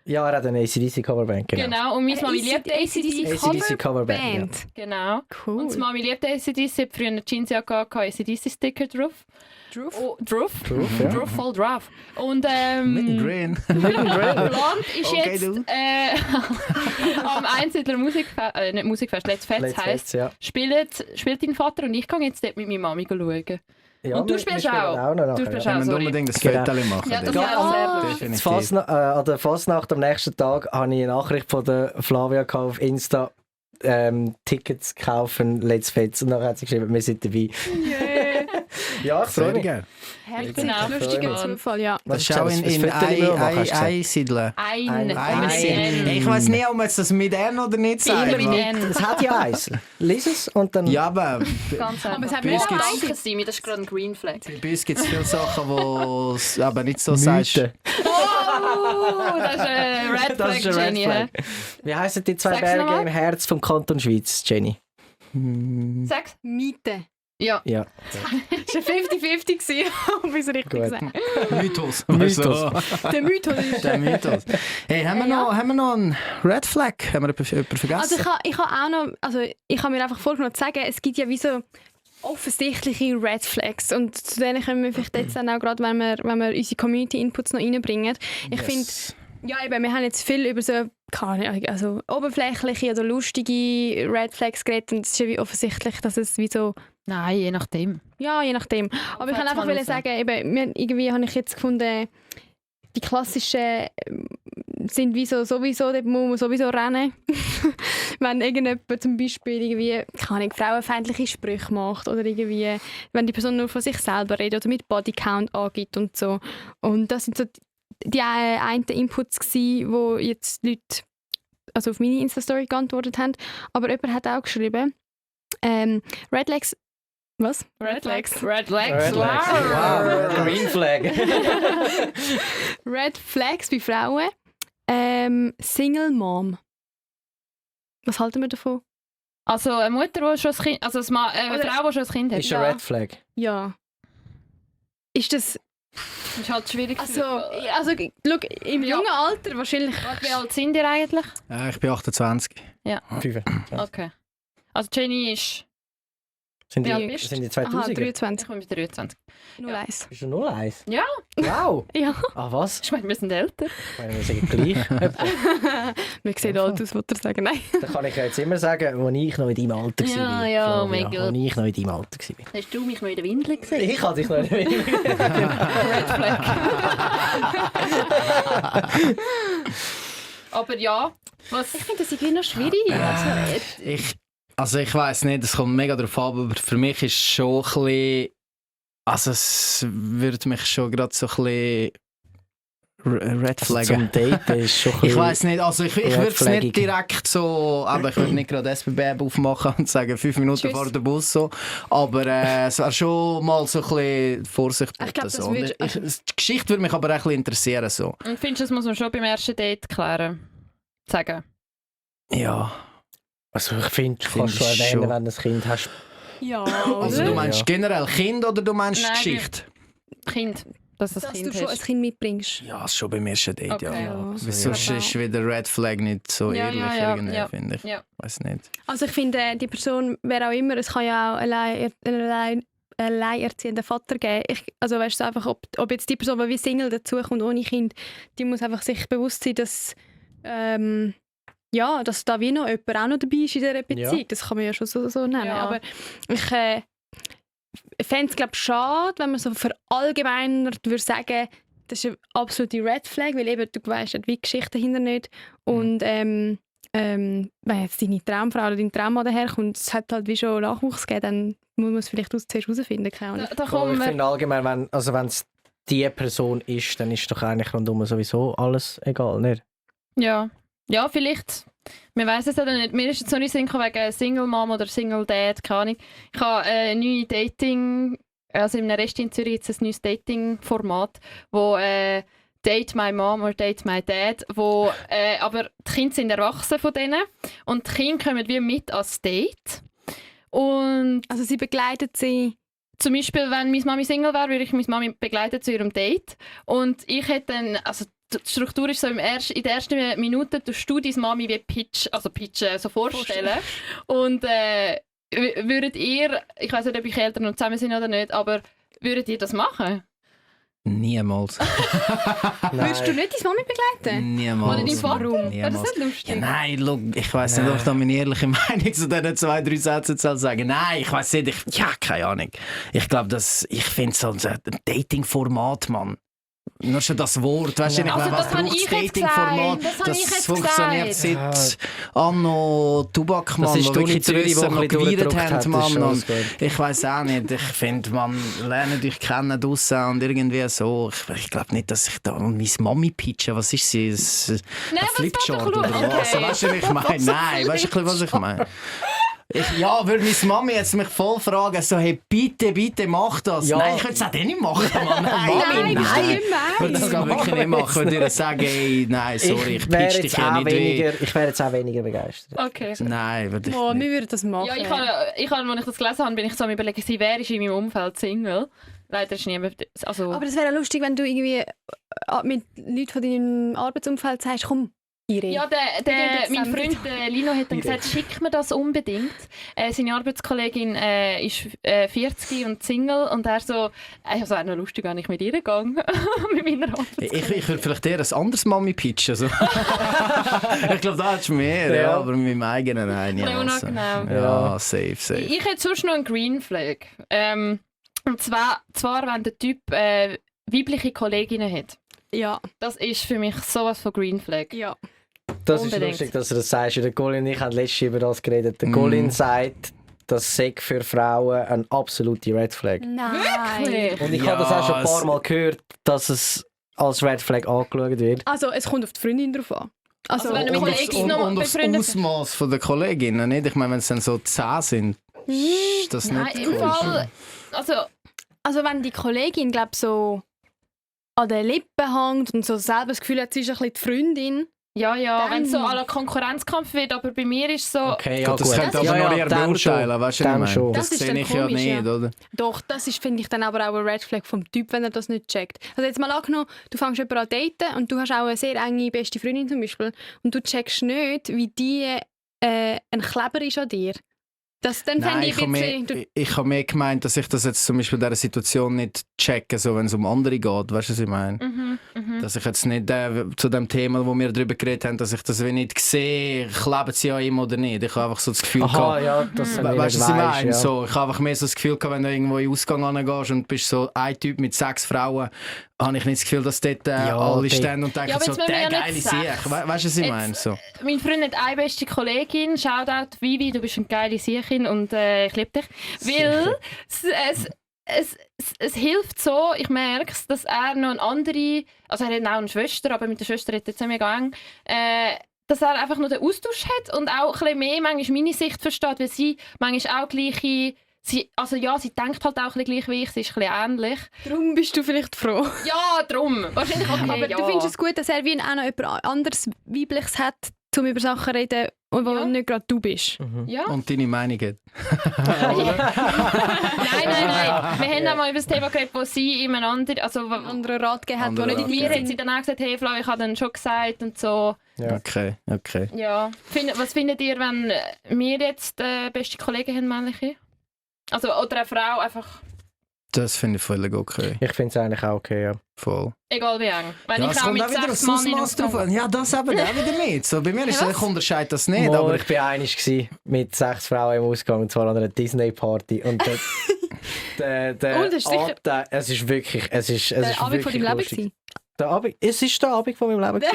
Ja, er hat eine AC/DC-Coverband, Genau, und meine Mami liebt AC/DC AC/DC-Coverband, ja. Genau. Cool. Und die Mami liebt AC/DC, hat früher eine Jeansjacke gehabt, AC/DC-Sticker drauf. Drauf, voll drauf. Und Mittendrin. Land ist Okay, jetzt du. am Einsiedler Musikfest, nicht Musikfest, Let's Fest heisst, ja. spielt dein Vater und ich gehe jetzt dort mit meiner Mami schauen. Ja, Und du wir spielst spielen auch. noch Du nachher, spielst ja. auch. Wir müssen sorry. unbedingt das Genau. Foto machen. Ja, das dort. wäre sehr gut. Definitiv. An der Fasnacht am nächsten Tag habe ich eine Nachricht von der Flavia auf Insta. Tickets kaufen, Let's Fets. Und dann hat sie geschrieben, wir sind dabei. Ja, ich freue mich. gerne. Herzlich, Genau. lustiger Freue Zufall, ja. Das ist auch in Einsiedeln. Einsiedeln. Ich weiß nicht, ob man es das mit N oder nicht sagt. Immer mit N. Es hat ja eins. Lies es und dann... Ja, aber Ganz Aber es einfach. hat mir Bei uns auch gibt's- eins. Danke, Simi, das ist gerade ein Green Flag. bei uns gibt es viele Sachen, die es aber nicht so sagst. Mythen. Oh, das ist ein Red Das Flag, ist ein Red Jenny. Flag. Wie heissen die zwei Sag's Berge nochmal. im Herz vom Kanton Schweiz, Jenny? Sag's. Miete. Ja. Ja. Es war 50-50, ob ich es richtig Gut. gesagt Mythos. Mythos. habe. Der Mythos ist... Der Mythos. Hey, haben wir noch einen Red Flag? Haben wir jemanden vergessen? Also ich habe auch noch... Also ich habe mir einfach vorgenommen zu sagen, es gibt ja wie so offensichtliche Red Flags und zu denen können wir vielleicht jetzt dann auch gerade, wenn wir unsere Community-Inputs noch reinbringen. Ich finde... Ja, eben, wir haben jetzt viel über so, keine Ahnung, also oberflächliche oder lustige Red Flags geredet und es ist ja wie offensichtlich, dass es wie so... Nein, je nachdem. Ja, je nachdem. Aber ich kann Fällt einfach mal wollen raus. sagen, eben, irgendwie habe ich jetzt gefunden, die klassischen sind wie so, sowieso, dort muss man sowieso rennen. Wenn irgendjemand zum Beispiel irgendwie, keine Ahnung, frauenfeindliche Sprüche macht oder irgendwie, wenn die Person nur von sich selber redet oder mit Bodycount angibt und so. Und das sind so die einen Inputs gsi, wo jetzt Leute also auf meine Insta-Story geantwortet haben. Aber jemand hat auch geschrieben, Red Flags. Was? Red Flags. Red Flags. Red Flags. Wow, Green Flag. Red Flags bei Frauen. Single Mom. Was halten wir davon? Also eine Mutter, die schon ein Kind, also eine Oder- Frau, die schon ein Kind hat. Ist ein Red Flag. Ja. Ist das... Das ist halt schwierig. Also schau, im Ja. jungen Alter wahrscheinlich... Wie alt sind ihr eigentlich? Ich bin 28. 25. Okay. Also Jenny ist... Sind Wie alt die, bist sind die Aha, 2000er? 23. Ich bin mit 23. 01. Bist du 01? Ja. Wow. Ja. Ah, was? Ich meine, wir sind älter. Ich meine, wir sagen gleich. Wir sehen alt aus, wollte er sagen. Nein. Dann kann ich jetzt immer sagen, als ich noch in deinem Alter Ja, war. ja, oh mein Gott. Als ich noch in deinem Alter war. Hast du mich noch in der Windel gesehen? Ich hatte dich noch nicht. Red Flag. Aber ja, was... Ich finde das irgendwie noch schwierig. Also ich weiss nicht, es kommt mega darauf an, aber für mich ist schon ein bisschen... Also es würde mich schon gerade so ein bisschen Red Flaggen. Zum Daten ist schon ein Ich bisschen- weiss nicht, also ich würde es Red-flaggig. nicht direkt so, aber ich würde nicht gerade SBB aufmachen und sagen 5 Minuten Tschüss. vor dem Bus so, aber es wäre schon mal so ein bisschen Vorsicht Ich glaub, so. das Und würde- die Geschichte würde mich aber auch ein bisschen interessieren so. Und findest du, das muss man schon beim ersten Date klären? Sagen. Ja. Also ich finde, du Finde kannst schon ich erwähnen, schon. wenn du ein Kind hast. Ja, Also oder? du meinst Ja. generell Kind oder du meinst Nein, Geschichte? Kind. Dass das Dass Kind du schon ein hast. Kind mitbringst. Ja, schon beim ersten Date, Okay. ja. Ja. Weil Also, sonst ja. ist wieder Red Flag nicht so Ja, ehrlich ja, ja, irgendwie, ja. finde ich. Ja. Weiß nicht. Also ich finde, die Person, wer auch immer, es kann ja auch alleinerziehender Vater geben. Also weißt du einfach, ob jetzt die Person, die wie Single dazukommt ohne Kind, die muss einfach sich bewusst sein, dass ja, dass da wie noch jemand auch noch dabei ist in dieser Beziehung. Ja. Das kann man ja schon so nennen. Ja. Aber ich fände es, glaube ich, schade, wenn man so verallgemeinert würde sagen, das ist eine absolute Red Flag, weil eben, du weißt wie die Geschichte dahinter nicht. Und wenn jetzt deine Traumfrau oder dein Traummann daherkommt, es hat halt wie schon Nachwuchs gegeben, dann muss man es vielleicht zuerst herausfinden. Keine Ahnung. Da Ich kommen wir... finde allgemein, wenn es die Person ist, dann ist doch eigentlich rundum sowieso alles egal, nicht? Ja. Ja, vielleicht. Wir weiss es ja nicht. Mir ist jetzt noch nicht Sinn gekommen wegen Single Mom oder Single Dad, keine Ahnung. Ich habe neue Dating, also in einem Rest in Zürich jetzt ein neues Dating-Format, wo Date My Mom oder Date My Dad, wo aber die Kinder sind erwachsen von denen und die Kinder kommen wie mit als Date. Und Also sie begleitet sie. zum Beispiel, wenn meine Mami Single wäre, würde ich meine Mami begleiten zu ihrem Date. Und ich hätte dann, also die Struktur ist so, in der ersten Minute tust du deine Mami wie pitchen so vorstellen. Und würdet ihr, ich weiß nicht, ob ich Eltern noch zusammen sind oder nicht, aber würdet ihr das machen? Niemals. Würdest du nicht deine Mami begleiten? Niemals. Oder dein Vater? Wäre das Niemals. nicht lustig? Ja, nein, look, ich weiss nicht, ob ich da meine ehrliche Meinung zu diesen 2-3 Sätzen soll sagen. Nein, ich weiss nicht. Ja, keine Ahnung. Ich glaube, ich finde so ein Dating-Format, Mann. Nur schon das Wort, weißt du, Also, was das habe braucht ich das jetzt Dating-Format? gesagt. Das habe ich jetzt funktioniert gesagt. seit Anno Tubakmann, Das ist wo die Uni wirklich die Zürich, die Rüsser ein noch bisschen geweiert durchgedrückt haben, hat, Mann. ist schon Und gut. ich weiss auch nicht, ich finde, man lernt euch kennen draussen und irgendwie so. Ich glaube nicht, dass ich da meine Mami pitche. Was ist sie? Nein, Ein was Flipchart war doch oder schau? was? Okay. Weißt du, was ich meine? Nein, weißt du, was ich meine? Würde meine Mami jetzt mich voll fragen, so, hey, bitte mach das. Ja. Nein, ich würde es auch nicht machen, Mann. Nein, das stimmt Ich würde das nicht. wirklich nicht machen. Ich würde sagen, ey, nein, sorry, ich wäre pitch dich jetzt ja auch nicht ich wäre jetzt auch weniger begeistert. Okay. Nein, würde ich Oh, nicht. wir würden das machen. Ja, ich habe, als ich das gelesen habe, bin ich so am Überlegen, wer ist in meinem Umfeld Single. Leider ist niemand. Also, Aber das wäre lustig, wenn du irgendwie mit Leuten von deinem Arbeitsumfeld sagst, komm, Irene. ja, mein Freund Lino hat dann gesagt, schick mir das unbedingt. Seine Arbeitskollegin ist 40 und Single und er so, also auch noch lustig, wenn ich mit ihr gehe. Mit meiner Arbeitskollegin. Ich würde vielleicht eher ein anderes Mami pitchen. So. Ich glaube, da hättest du mehr, ja, aber mit meinem eigenen nein. Ein Ja, bisschen also. unangenehm. Ja, safe. Ich hätte sonst noch einen Green Flag. Und zwar, wenn der Typ weibliche Kolleginnen hat. Ja, Das ist für mich sowas von Green Flag. ja. Das Unbedingt. ist lustig, dass du das sagst. Der Colin und ich haben letztens über das geredet. Der Colin sagt, das sei für Frauen eine absolute Red Flag. Nein. Wirklich? Und ich Ja, habe das auch schon ein paar es- Mal gehört, dass es als Red Flag angeschaut wird. Also, es kommt auf die Freundin drauf an. Also, wenn du mit Und Kolleginnen noch und aufs befreundet Ausmaß der Kolleginnen, nicht? Ich meine, wenn es dann so 10 sind, ist das Nein, nicht im cool. Fall. Also, wenn die Kollegin, glaube so an den Lippen hängt und so selber das Gefühl hat, sie ist ein bisschen die Freundin. ja, Dann- wenn es so à la Konkurrenzkampf wird, aber bei mir ist so. Okay, Gut, das könnte aber noch eher beurteilen, weißt du, was ich dann meine? schon. Das Das ist sehe dann ich ja komisch, nicht, ja. oder? Doch, das ist, finde ich, dann aber auch ein Red Flag vom Typ, wenn er das nicht checkt. Also jetzt mal angenommen, du fängst jemanden an daten und du hast auch eine sehr enge beste Freundin zum Beispiel und du checkst nicht, wie die ein Kleber ist an dir. Das, dann fände ich ein bisschen... Ich habe mehr gemeint, dass ich das jetzt zum Beispiel in dieser Situation nicht checke, so wenn es um andere geht. Weißt du, was ich meine? Dass ich jetzt nicht zu dem Thema, wo wir darüber geredet haben, dass ich das wie nicht sehe, kleben sie an ihm oder nicht. Ich habe einfach so das Gefühl Aha, gehabt, ja, das weißt du, was ich meine? So, ich habe einfach mehr so das Gefühl gehabt, wenn du irgendwo in den Ausgang gehst und bist so ein Typ mit 6 Frauen, habe ich nicht das Gefühl, dass dort alle stehen und denken Ja, aber so, jetzt müssen wir der ja geile nicht Sieg. sechs. Weißt du, was ich Jetzt- meine? So. Mein Freund hat eine beste Kollegin, Shoutout Vivi, du bist eine geile Siechin und ich liebe dich. Weil es hilft so, ich merke es, dass er noch eine andere, also er hat auch eine Schwester, aber mit der Schwester hat er jetzt nicht mehr eng, dass er einfach noch den Austausch hat und auch ein bisschen mehr manchmal meine Sicht versteht, weil sie manchmal auch gleiche, sie denkt halt auch ein bisschen gleich wie ich, sie ist ein bisschen ähnlich. Darum bist du vielleicht froh. Ja, drum. Wahrscheinlich okay, Aber ja. du findest es gut, dass er wie auch noch jemand anderes Weibliches hat, um über Sachen zu reden, wo Ja. nicht gerade du bist. Ja. Und deine Meinung hat. Nein. Wir haben auch mal über das Thema geredet, wo sie ihm Andere Rat gegeben hat, Andere die nicht Rat. in mir mir hat sie dann auch gesagt, hey Flo, ich habe dann schon gesagt und so. Ja. Okay. Ja. Was findet ihr, wenn wir jetzt beste Kollegen haben, männliche? Also, oder eine Frau, einfach Das finde ich völlig okay. Ich finde es eigentlich auch okay, ja. Voll. egal wie eng. Wenn Ja, ich es auch kommt mit auch wieder 6 aufs Mann in Ausmaß drauf Ausgang- an. Ja, das eben auch wieder mit. So, bei mir ist Hey, ich unterscheide das nicht. Mal, Aber ich war einig mit 6 Frauen im Ausgang, und zwar an einer Disney-Party. Und der das ist sicher- Abend, es ist wirklich, es ist der Abend von wirklich deinem Leben lustig. gewesen. Der Abend, es ist der Abend von meinem Leben.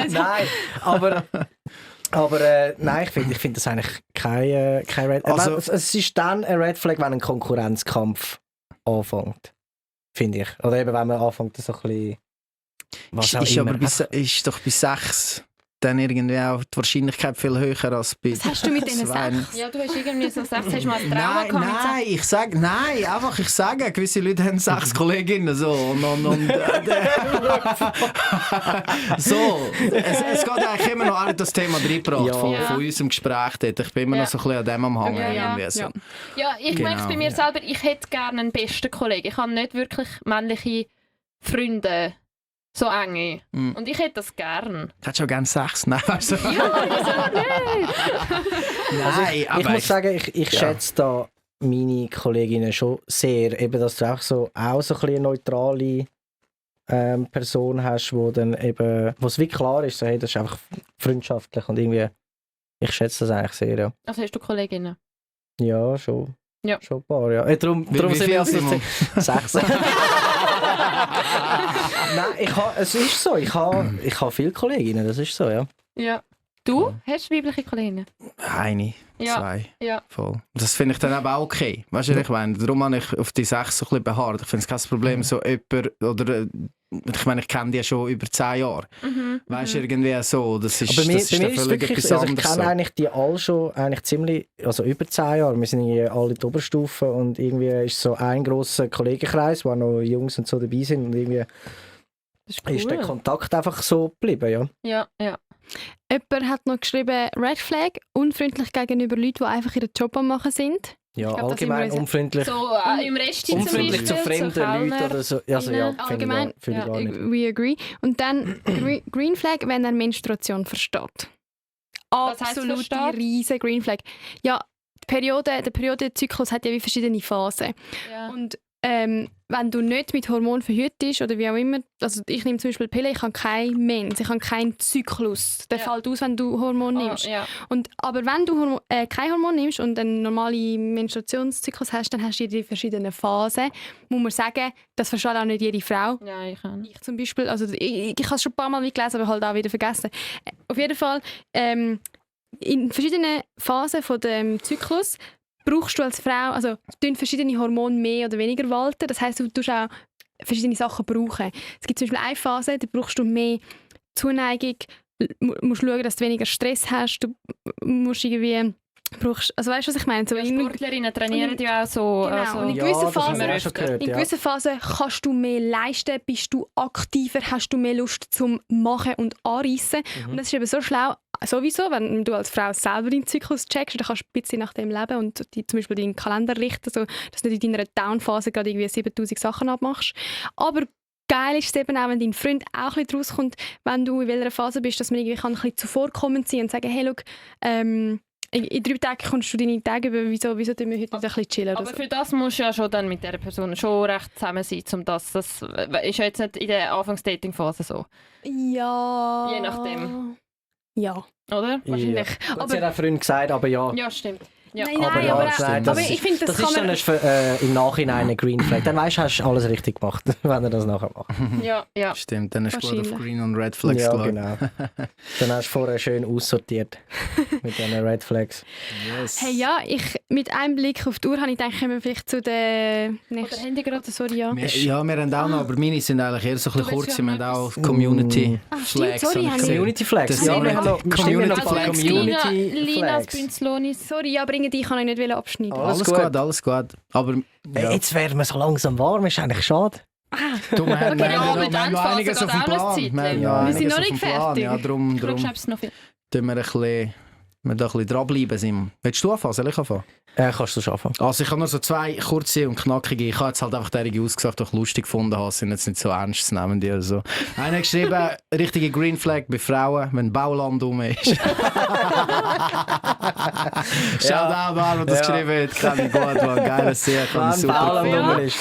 Nein, aber nein, ich finde das eigentlich kein Red Flag. Also- Es ist dann ein Red Flag, wenn ein Konkurrenzkampf anfängt. Finde ich. Oder eben, wenn man anfängt, so ein bisschen... Was auch ist, immer. aber ist doch bei 6 dann irgendwie auch die Wahrscheinlichkeit viel höher als bei Was hast du mit diesen 2. 6? Ja, du hast irgendwie so 6, hast du mal ein Trauma Nein, gehabt mit ich sage, gewisse Leute haben 6 Kolleginnen so und so. Es geht eigentlich immer noch das Thema reingebracht Ja. von Ja. unserem Gespräch dort. Ich bin immer Ja. noch so ein bisschen an dem am Hängen. Ja. irgendwie so. Ja. Ja, ich Genau, merke es bei mir ja. selber, ich hätte gerne einen besten Kollegen. Ich habe nicht wirklich männliche Freunde, so enge. Mm. Und ich hätte das gern. Ich hätte schon gerne 6. Nein, weißt du? Also Nein, ich aber muss sagen, ich ja. schätze da meine Kolleginnen schon sehr, eben, dass du auch so ein bisschen eine neutrale Person hast, wo dann eben, wo es wie klar ist, so, hey, das ist einfach freundschaftlich und irgendwie, ich schätze das eigentlich sehr, ja. Also hast du Kolleginnen? Ja, schon. Ja. Schon ein paar, ja. Darum Wie sind wir viel also sind wir? 6. Nein, es ist so. Ich habe viele Kolleginnen, das ist so, ja. Ja. Du hast weibliche Kolleginnen? Eine, Ja. 2. Ja. Voll. Das finde ich dann eben auch okay. Weißt du, was ich meine? Darum habe ich auf die 6 so ein bisschen beharrt. Ich finde es kein Problem, so jemand, oder ich meine, ich kenne die ja schon über 10 Jahre. Weißt du, irgendwie so. Das ist, Aber bei mir das ist dann ist es völlig wirklich, etwas also ich anderes. kenne So. eigentlich die alle schon eigentlich ziemlich, also über 10 Jahre. Wir sind irgendwie alle in der Oberstufe und irgendwie ist so ein grosser Kollegenkreis, wo auch noch Jungs und so dabei sind und irgendwie Das ist der Kontakt einfach so geblieben, ja. Ja, ja. Jemand hat noch geschrieben, Red Flag, unfreundlich gegenüber Leuten, die einfach ihren Job am machen sind. Ja, glaub, das allgemein sind wir unfreundlich. So im Rest zum Unfreundlich zu Beispiel, fremden Kellner. Leuten oder so. Also, ja, Allgemein, finde ich gar nicht. we agree. Und dann Green Flag, wenn er Menstruation versteht. Was heisst Absolut versteht? riesen Green Flag. Ja, der Periodenzyklus hat ja wie verschiedene Phasen. Ja. Und wenn du nicht mit Hormonen verhütest oder wie auch immer, also ich nehme zum Beispiel Pille, ich habe keinen Mens, ich habe keinen Zyklus. Der fällt aus, wenn du Hormone nimmst. Ja. Aber wenn du kein Hormon nimmst und einen normalen Menstruationszyklus hast, dann hast du die verschiedenen Phasen. Muss man sagen, das versteht auch nicht jede Frau. Ja, ich kann. Ich zum Beispiel, also ich habe es schon ein paar Mal gelesen, aber halt auch wieder vergessen. Auf jeden Fall, in verschiedenen Phasen von dem Zyklus brauchst du als Frau, also tun verschiedene Hormone mehr oder weniger walten. Das heisst, du tust auch verschiedene Sachen brauchen. Es gibt zum Beispiel eine Phase, da brauchst du mehr Zuneigung, musst schauen, dass du weniger Stress hast, du musst irgendwie also weißt du, was ich meine? So Ja, Sportlerinnen trainieren ja auch so. Genau. Also, Und in Ja, gewissen das haben wir Phasen- auch schon gehört, In ja. gewissen Phasen kannst du mehr leisten, bist du aktiver, hast du mehr Lust zum Machen und Anreissen. Und das ist eben so schlau, sowieso, wenn du als Frau selber deinen Zyklus checkst, dann kannst du ein bisschen nach dem leben und zum Beispiel deinen Kalender richten, so, dass du nicht in deiner Down-Phase gerade irgendwie 7000 Sachen abmachst. Aber geil ist es eben auch, wenn dein Freund auch ein bisschen rauskommt, wenn du in welcher Phase bist, dass man irgendwie ein bisschen zuvorkommend sein und sagen, hey, schau, in 3 Tagen kommst du deine Tage über, wieso tun wir heute nicht ein bisschen chillen oder aber so. für das musst du ja schon dann mit dieser Person schon recht zusammen sein, um das ist ja jetzt nicht in der Anfangs-Dating-Phase so, Ja. Je nachdem. Ja. oder? Wahrscheinlich. Ja. Aber- Das hat auch Freunde gesagt, aber ja. Ja, stimmt. Ja. Nein, Aber nein, ja, aber, das- aber das ich finde, das ist kann dann man... im Nachhinein ein Green Flag. Dann weißt du, hast du alles richtig gemacht, wenn er das nachher macht. Ja. Stimmt, dann hast du gut auf Wahrscheinlich. Green und Red Flags Ja, geschaut. genau. Dann hast du vorher schön aussortiert mit diesen Red Flags. Yes. Hey, ja, mit einem Blick auf die Uhr habe ich gedacht, kommen wir vielleicht zu der Oder nächsten... Handy gerade. Sorry, ja. Ja, wir haben auch noch, aber meine sind eigentlich eher so ein bisschen Du willst kurz. ja Wir haben noch auch Community Ah, stimmt, Flags. sorry, habe ich habe ich- gesehen. Community Flags. Das Ja, sind wir haben noch Community ein paar Flags. Community Lina, Flags. Bünzlonis. Sorry, aber irgendwie kann ich nicht abschneiden. Alles Alles gut. gut, alles gut. Aber ja. Jetzt werden wir so langsam warm, ist eigentlich schade. Du, wir haben Okay, ja, noch- mit wir haben noch Endphase einiges geht auf dem auch noch Plan. Zeit. Wir haben Ja. noch Wir sind einiges noch auf nicht dem Plan. fertig. Ja, darum Ich glaube, es noch viel. tun wir ein bisschen dranbleiben. Simon. Willst du anfangen? Soll ich anfangen? Kannst du schaffen. Also ich habe noch so 2 kurze und knackige. Ich habe jetzt halt einfach derige ausgesagt, die ich lustig gefunden habe. Sind jetzt nicht so ernst zu nehmen. Die oder so. Einer hat geschrieben, richtige Green Flag bei Frauen, wenn Bauland rum ist. Schaut auch mal, wer das Ja. geschrieben hat. Kann ich gut, war geil, sehr, kann ich Wenn super Bauland gefunden. rum ist.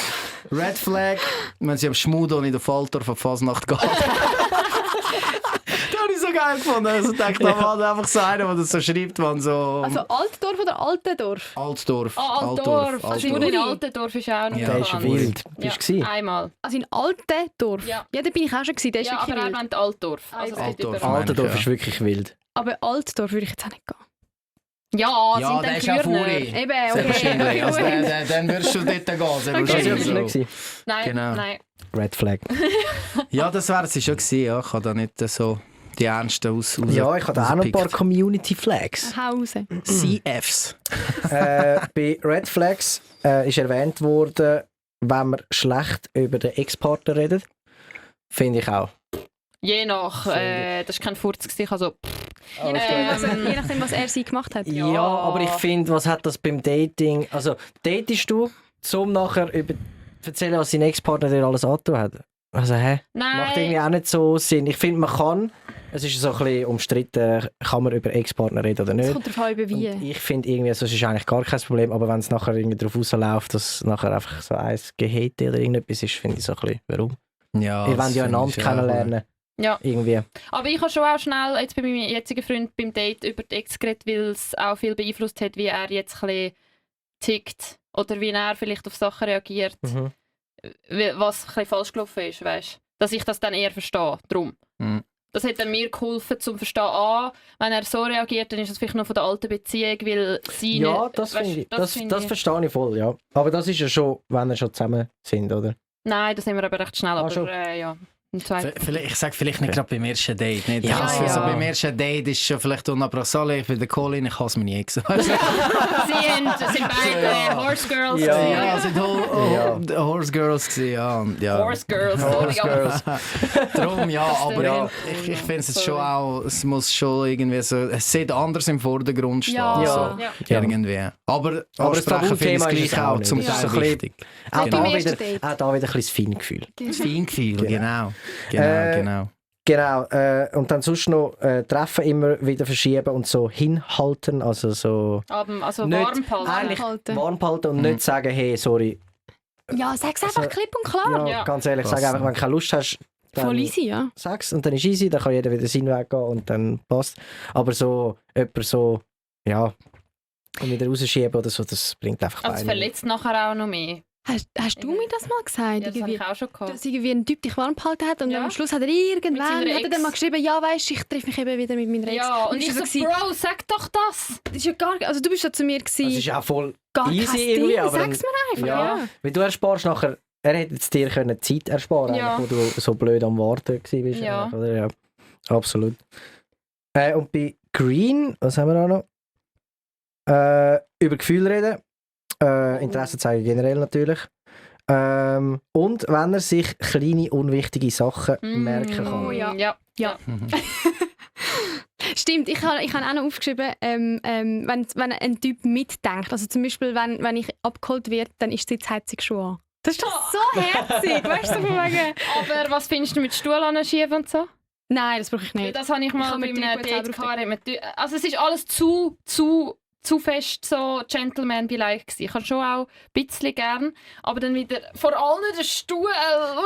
Red Flag, wenn sie am Schmudo in der Falter auf Fasnacht geht. Das habe ich so geil gefunden. Also ich dachte, da war einfach so einer, der das so schreibt, man so... Also Altdorf oder Altendorf? Altdorf. Altdorf. Also nur Altdorf. in Altendorf ist auch noch Ja. Der ist bekannt. wild. Ja, Bist du gewesen? einmal. Also in Altendorf? Ja. Ja, da bin ich auch schon gewesen. Der ist Ja, aber wirklich er wild. meint Altdorf. Also es gibt Altdorf. überall. Altendorf Ja. ist wirklich wild. Aber Altdorf würde ich jetzt auch nicht gehen. Ja, Ja, sind der dann ist auch Kürner. Furi. Eben, Selbstverständlich. Also, gut. dann wirst du dort gehen. Okay. Bist du Selbstverständlich nicht so. gewesen? Nein, Genau. nein. Red Flag. Ja, das wäre es schon gewesen. Ja. Ich habe da nicht so die ernsten aus. Ja, ich habe auch noch ein paar rausgepickt. Community Flags. Hau raus. CFs. Bei Red Flags ist erwähnt worden, wenn man schlecht über den Ex-Partner redet. Finde ich auch. Je nach, das ist kein Furz, gewesen, also Je nachdem, Ähm. je nachdem, was er sie gemacht hat. Ja, aber ich finde, was hat das beim Dating... Also, datest du, um nachher über erzählen, was sein Ex-Partner dir alles angetan hat? Also, macht irgendwie nein. auch nicht so Sinn. Ich finde, man kann... Es ist so ein bisschen umstritten, kann man über Ex-Partner reden oder Es nicht. kommt darauf an, über wie. Und ich finde irgendwie, also, es ist eigentlich gar kein Problem, aber wenn es nachher irgendwie darauf rausläuft, dass nachher einfach so ein Gehate oder irgendetwas ist, finde ich so ein bisschen, warum? Ja, Ihr das wollt ja finde einander ich auch. kennenlernen. Ja. Irgendwie. Aber ich habe schon auch schnell jetzt bei meinem jetzigen Freund beim Date über die Ex geredet, weil es auch viel beeinflusst hat, wie er jetzt ein bisschen tickt oder wie er vielleicht auf Sachen reagiert. Mhm. was ein bisschen falsch gelaufen ist, weißt? Dass ich das dann eher verstehe. Drum. Mhm. Das hat dann mir geholfen, zum Verstehen, wenn er so reagiert, dann ist das vielleicht noch von der alten Beziehung, weil sie Ja, nicht... das weißt, finde ich. finde Das ich- verstehe ich voll, ja. Aber das ist ja schon, wenn wir schon zusammen sind, oder? Nein, das sind wir aber recht schnell, aber schon. ja. Im zweiten. Ich sage vielleicht nicht gerade beim ersten Date. Nicht? Ja, Also, so ja. beim ersten Date ist schon vielleicht unabhängig. Ich bin der Colin, ich habe es mir nie gesagt. Sie sind beide Horse Girls. Ja. gewesen, Ja, es sind Horse Girls gewesen, ja. Und ja. Horse Girls. Horse Girls. Darum, ja, aber Ja. ich finde es schon Sorry. auch, es muss schon irgendwie so, es sollte anders im Vordergrund stehen. Ja. So, Ja. Irgendwie. Aber Aber das ansprechen finde ich Tabuthema es ist es gleich auch auch nicht. zum Das ist Teil so ein bisschen- wichtig. Auch Nicht da beim wieder, ersten Date. auch da wieder ein bisschen das Feingefühl. Das Feingefühl, genau. Äh, Genau. Genau, und dann sonst noch Treffen immer wieder verschieben und so hinhalten, also so Also Nicht- warm behalten. eigentlich halten. warm behalten und nicht sagen, hey, sorry. Ja, sag's einfach Also, klipp und klar. Ja, Ja. ganz ehrlich, sag Passen. einfach, wenn du keine Lust hast, dann Voll easy, ja. sag's und dann ist easy, dann kann jeder wieder seinen Weg gehen und dann passt. Aber so, jemand so, ja, und wieder rausschieben oder so, das bringt einfach Also es beide. verletzt nachher auch noch mehr. Hast du mir das mal gesagt? Ja, das habe irgendwie? ich auch schon gehabt. Dass irgendwie ein Typ dich warm gehalten hat und Ja. am Schluss hat er Mit irgendwann seiner hat er dann mal Ex. geschrieben, ja weisst, ich treffe mich eben wieder mit meiner Ex. Ja, und das ich ist so, gewesen, Bro, sag doch das! das ist ja gar, also du bist ja zu mir Das gewesen, ist auch voll gar easy kein irgendwie, Ding, aber sag's mir einfach. ja. Ja. Weil du ersparst nachher, er hätte jetzt dir können Zeit ersparen Ja. eigentlich, wo du so blöd am Warten warst. Ja. eigentlich, Oder? Ja, absolut. Und bei Green, was haben wir da noch? Über Gefühle reden. Interesse zeigen generell natürlich. Und wenn er sich kleine, unwichtige Sachen merken kann. Oh ja. Ja. Stimmt, ich habe auch noch aufgeschrieben, wenn ein Typ mitdenkt, also zum Beispiel, wenn ich abgeholt werde, dann ist die Sitzheizung schon an. Das ist doch so herzig, weißt du, so von wegen... Aber was findest du mit Stuhl anschieben und so? Nein, das brauche ich nicht. Das habe ich mal kann bei mir einem die gut Date selber gehabt. Also es ist alles zu fest so Gentleman-like gewesen. Ich habe schon auch ein bisschen gern, aber dann wieder vor allem der Stuhl.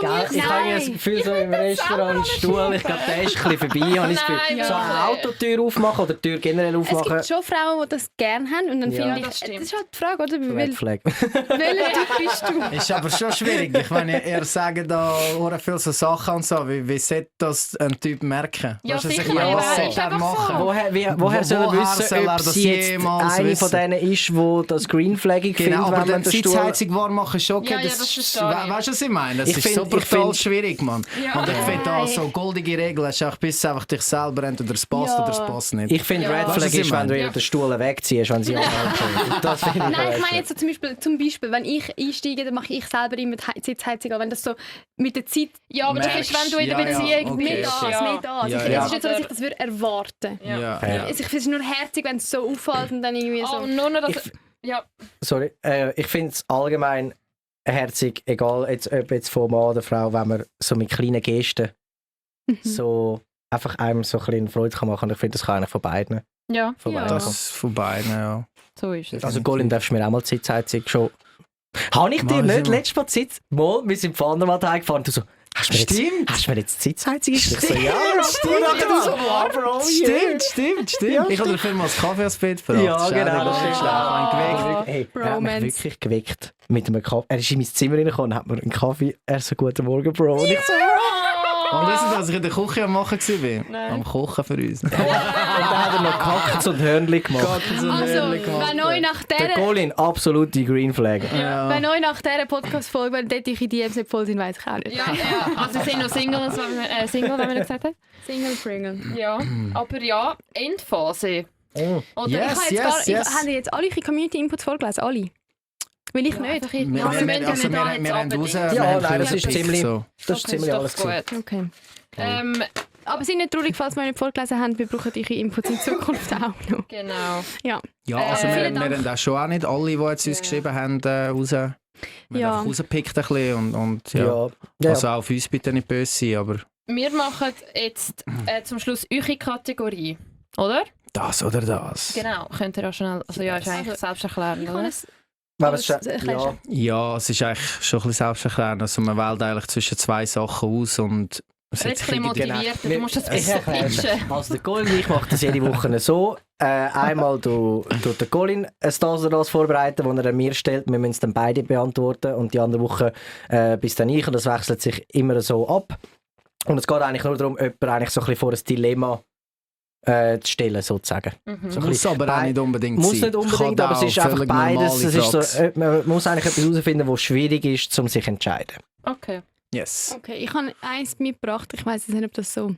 Gell? Ich habe ja das Gefühl, so im Restaurant Stuhl, ich glaube, der ist ein bisschen vorbei. Habe ich das Gefühl. Nein, So eine wirklich. Autotür aufmachen oder die Tür generell Es aufmachen. gibt schon Frauen, die das gerne haben und dann Ja. finde ich, Das das stimmt. ist halt die Frage, oder? Red Flag. Welcher Typ bist du? Ist aber schon schwierig. Ich meine, ihr sagt da sehr viele so Sachen und so. Wie sollte das ein Typ merken? Ja, Weißt du, was ich sicher, meine? ja, Was ist sollte er einfach machen? so. Woher soll er Woher wissen, soll er ob das sie jetzt jemals eine wissen? von denen ist, wo das Green Flagging findet, Genau, aber wenn man dann den die Stuhl... Sitzheizung warm machen ist schon okay. Ja, ja, das das ist, verstehe ich. weißt du, was ich meine? Das Ich ist find- so ich brutal find- schwierig, Mann. Ja. Und ich finde da Nein. so goldige Regeln, hast du auch bis einfach dich selber, entweder es passt Ja. oder es passt nicht. Ich finde Ja. Red Weißt du, Flag was ich ist, wenn du meine? ihr den Stuhl wegziehst, wenn sie anhalten. Das finde ich Nein, Red ich meine Flag. jetzt so zum Beispiel, wenn ich einsteige, dann mache ich selber immer die Sitzheizung an. Wenn das so mit der Zeit Ja, aber das ist, wenn du in der Merkst, ja, Beziehung okay, mehr da, okay. mehr da. Also Ja, ich, ja. Es ist nicht so, dass ich das würde erwarten. Ja. Ja. Ja. Also ich finde es nur herzig, wenn es so auffällt und dann irgendwie so... Oh, nur noch das... Ich- Ja. Sorry, ich finde es allgemein herzig, egal jetzt, ob jetzt von Mann oder Frau, wenn man so mit kleinen Gesten so einfach einem so ein bisschen Freude kann machen. Ich finde, das kann eigentlich von beiden. Ja, Von Ja. beiden kommen. Das von beiden, ja. so ist es. Also Colin, darfst du mir auch mal die Sitzheizung schon... Habe ich dir Mal nicht sind wir- letztes Mal die Sitz... Mal, wir sind von anderen Mal heimgefahren und du so... Hast du mir Stimmt. Hast du mir jetzt die Sitzheizung geschickt? Ich so, Stimmt, ja, stimmt, Und nachher du so, ja. wow, Bro, Stimmt. Ja, Ich habe dir vielmals Kaffee ans Bett verraten. Ja, genau, das ist ist Ah. geweckt. Hey, er hat mich Bromance. wirklich geweckt mit einem Kaffee. Er ist in mein Zimmer reingekommen und hat mir einen Kaffee... Er so, guten Morgen, Bro. Und ich so... Und wissen Sie, dass ich in der Küche am Machen war? Nein. Am Kochen für uns. Und dann hat er noch Kaktus und Hörnli gemacht. Also, wenn euch nach Der dieser... Colin, absolute Green Flag. Wenn euch nach dieser Podcast-Folge, wenn dort eure DMs nicht voll sind, weiß ich auch nicht. Ja, ja. Also wir sind noch Singles, Single, wenn man gesagt hat. Single Pringle. Ja, aber ja, Endphase. Oh. Oder Yes. Ich habe jetzt alle eure Community-Inputs vorgelesen, alle? Weil ich nicht. nicht. Wir Also, wenn haben wir da jetzt raus... unbedingt- wir Ja, haben nein, das ist gepickt, ziemlich- so. Das ist ziemlich alles gewesen. gut. Okay. Ähm, Aber seid nicht traurig, falls wir nicht vorgelesen haben. Wir brauchen eure Inputs in Zukunft auch noch. genau. Ja, also Vielen wir Dank. haben auch schon auch nicht alle, die jetzt uns Ja. geschrieben haben, raus... Wir haben Ja. einfach rausgepickt ein bisschen und ja. Ja. Ja. Also auch auf uns bitte nicht böse sein, aber Wir machen jetzt zum Schluss eure Kategorie, oder? das oder das. Genau, könnt ihr auch schnell... Also ja, ist eigentlich selbsterklärend, Ich kann oder? es... Wenn man es Das erklärst ja. Ja, es ist eigentlich schon ein bisschen selbsterklärend. Also man wählt eigentlich zwischen zwei Sachen aus und Was Red hat sich ein bisschen irgendwie- motivierter, du musst das ein Ich bisschen erkläre es. pitchen. Also der Colin und ich machen das jede Woche so. Einmal tut der Colin ein das oder das vorbereiten, das er mir stellt. Wir müssen es dann beide beantworten. Und die andere Woche bis dann ich. Und das wechselt sich immer so ab. Und es geht eigentlich nur darum, jemanden eigentlich so ein bisschen vor ein Dilemma zu stellen, sozusagen. So ein Muss bisschen aber auch nicht unbedingt Muss sein. nicht unbedingt, Kann aber es auch ist einfach völlig beides. normale Es ist so, Frage. man muss eigentlich etwas herausfinden, was schwierig ist, um sich zu entscheiden. Okay. Yes. Okay, ich habe eins mitgebracht. Ich weiß nicht, ob das so...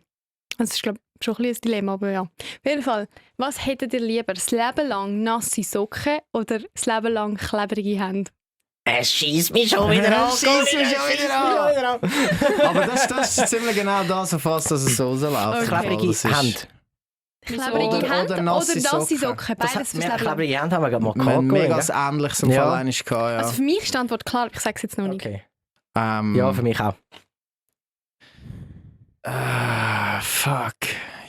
Das ist, glaube ich, schon ein bisschen ein Dilemma, aber ja. Auf jeden Fall, was hättet ihr lieber? Das Leben lang nasse Socken oder das Leben lang klebrige Hände? Es schießt mich schon wieder an. Es schiesst mich schon wieder an. Aber das ist ziemlich genau das, auf was es so rausläuft. Klebrige Das ist- Hände. Klebrige Oder Hände nasse Socken? Socken. Beides fürs Wir Leben lang. klebrige Hände haben wir gerade mal Wir haben mega gehabt. ein ähnliches im Ja. Fall einmal gehabt, ja. Also für mich ist die Antwort klar, ich sage es jetzt noch nicht. Okay. Ja, Für mich auch. Fuck.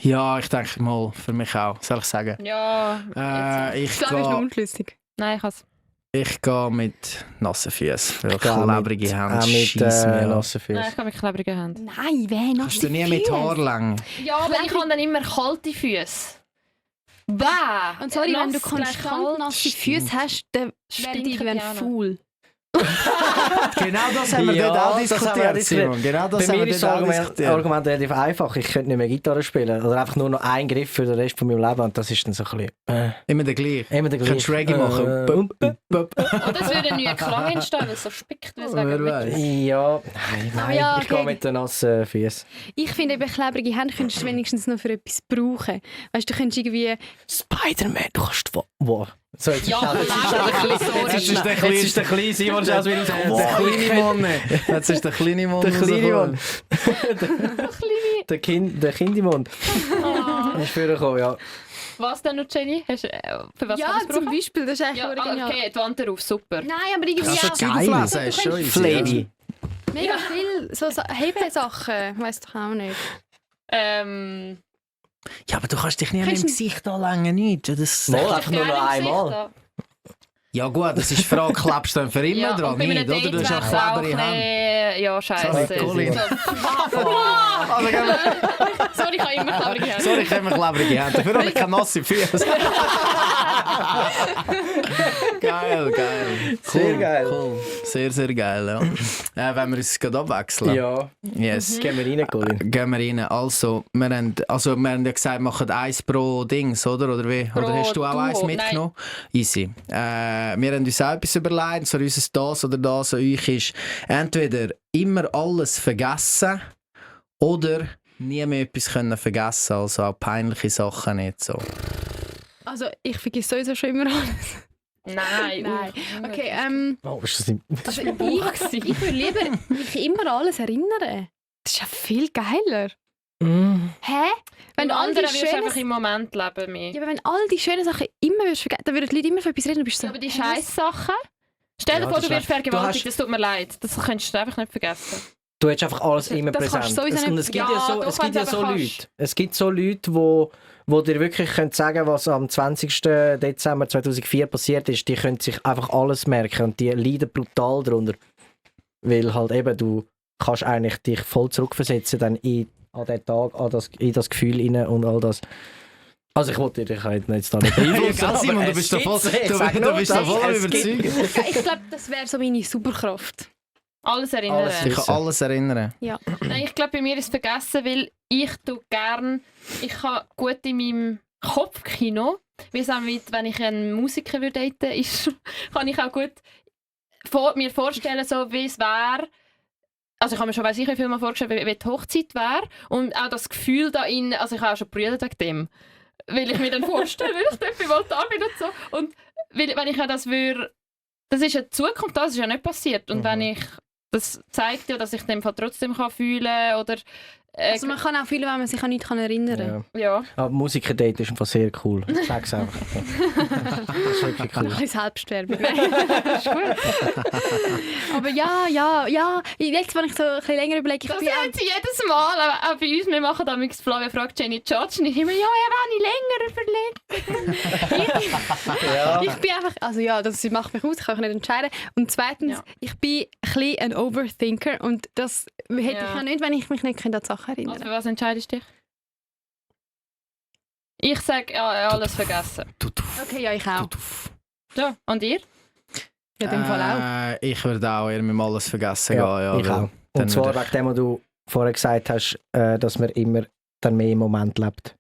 Ja, ich denke mal, für mich auch. Soll ich sagen? Ja. Ich Ich glaube, ist noch unschlüssig. Nein, ich has. gehe mit nassen Füßen. Weil Ich gehe klebrige mit- Hände auch mit schiessen mir an. nassen Nein, Füßen. ich kann mit klebrigen Händen. Nein, wer noch? Kannst du nie mit Haarlänge? Ja, aber ich habe dann immer kalte Füße. Bäh! Und sorry, wenn du Nass gleich konstant kalt. nasse Füße hast, dann werden die Stinken irgendwann die auch noch. faul. Genau das haben wir Ja, dort auch das haben wir diskutiert, diskutiert. Simon. Genau das Bei haben mir wir ist dort das auch Argument, diskutiert. Argument relativ einfach. Ich könnte nicht mehr Gitarre spielen. Oder einfach nur noch einen Griff für den Rest von meinem Leben. Und das ist dann so ein bisschen... Immer der gleiche. immer der Könntest gleiche. Reggae machen. Bup, bup, bup. Und es würde ein neuer Klang entstehen, weil es so spickt. Wie es Wer wegen weiß. Ja, nein, ja, ich gehe okay. mit den nassen Füßen. Ich finde, eben klebrige Hände könntest du wenigstens noch für etwas brauchen. Weißt du, könntest irgendwie... Spider-Man, du kannst... Wow. So, jetzt Ja, jetzt ist der kleine Simon schon wieder so... Der kleine Mann. Jetzt ist der kleine Mann. Der kleine rausgekommen. Mann. Der Kindimund. Ist vorgekommen, ja. Was denn noch, Jenny? Hast, für was ja, kannst du zum brauchen? Beispiel, das ist eigentlich Ja, original. okay, die Wand darauf, super. Nein, aber irgendwie Kannst du auch Zeug geil. auflesen? Ist schon easy. Flavy. mega viel so Hebesachen. Weiss doch auch nicht. Ja, aber du kannst dich nicht Kannst im du- Gesicht anlängen, nicht? Das Mal einfach nur noch einmal. Ja gut, das ist die Frage, klebst du dann für immer Ja, dran, und bei einem nicht? Oder du Date hast auch wär's auch klebrige Hände. ein bisschen- Ja, scheiße. Sorry, Colin. Also, Sorry, ich habe immer klebrige Hände. sorry, ich habe immer klebrige Hände. Dafür habe ich keine nasse Füße. Geil, geil. Sehr geil. Cool. Sehr, sehr geil, ja. Wenn wir uns gerade abwechseln. Ja, Yes. gehen wir rein, Colin. Gehen wir rein. Also, wir haben ja gesagt, wir machen eins pro Dings, oder? Oder wie? Pro oder hast du auch Duo? eins mitgenommen? Easy. Wir haben uns auch etwas überlegt, so unser das oder das an euch ist entweder immer alles vergessen oder nie mehr etwas können vergessen, also auch peinliche Sachen nicht so. Also, ich vergesse sowieso schon immer alles. Nein. Nein. Okay, Oh, ist das nicht... also ich würde lieber mich immer an alles erinnern. Das ist ja viel geiler. Hä? Wenn Wenn du all die andere wirst du schönen... einfach im Moment leben mehr. Ja, aber wenn all die schönen Sachen immer würdest vergessen, dann würden die Leute immer von etwas reden und bist so... Ja, aber die Scheißsachen. Stell dir Ja, vor, das du wirst ist- vergewaltigt, du das tut mir leid. Das könntest du einfach nicht vergessen. Du hast einfach alles immer Das kannst präsent. du sowieso Und nicht- es gibt Ja, ja so, doch, es gibt wenn ja du so einfach Leute. kannst. Es gibt so Leute, wo dir wirklich können sagen, was am 20. Dezember 2004 passiert ist. Die können sich einfach alles merken und die leiden brutal darunter. Weil halt eben, du kannst eigentlich dich voll zurückversetzen dann an den Tag, in das Gefühl rein und all das. Also ich wollte dich halt jetzt da nicht beeinflussen, Ja, Simon, aber du es bist da voll, gibt's. du, Sag du nur bist da das, voll es gibt- überzeugt. Ich glaube, das wäre so meine Superkraft. Alles erinnern. Alles Ich kann alles erinnern. Ja. Nein, ich glaube, bei mir ist es vergessen, weil ich ich habe gut in meinem Kopfkino, wie es auch mit, wenn ich einen Musiker würde daten, ist, kann ich auch gut mir vorstellen, so wie es wäre. Also ich habe mir schon, weiss ich, wie viel mal vorgestellt, wie die Hochzeit wäre und auch das Gefühl da in, also ich habe auch schon gebrüllt wegen dem, weil ich mir dann vorstelle, wenn ich dort bin, mal da bin und so. Und weil, wenn ich ja das würde, das ist ja die Zukunft, das ist ja nicht passiert. Und wenn ich, das zeigt ja, dass ich dem Fall trotzdem kann fühlen oder Also man kann auch fühlen, wenn man sich an nichts erinnern kann. Ja. ja. Aber Musiker-Date ist einfach sehr cool. Ich sag's einfach. Das ist wirklich Ein cool. bisschen Selbstwerbung. ist gut. Aber ja. Jetzt, wenn ich so ein bisschen länger überlege, ich Das bin sagen sie jedes Mal, auch bei uns. Wir machen damals Flavia fragt Jenny George und ich immer, ja, wenn ich länger überlegt. Ich bin einfach, also ja, das macht mich aus, ich kann mich nicht entscheiden. Und zweitens, Ja. ich bin ein bisschen ein Overthinker und das hätte ich Ja. ja nicht, wenn ich mich nicht an die Sachen erinnern. Also für was entscheidest du dich? Ich sage alles vergessen. Okay, ja, ich auch. Ja, und ihr? Ja, in dem Fall auch. Ich würde auch eher mit alles vergessen Ja, gehen. ich weil auch. dann Und zwar würde wegen dem, was du vorher gesagt hast, dass man immer dann mehr im Moment lebt.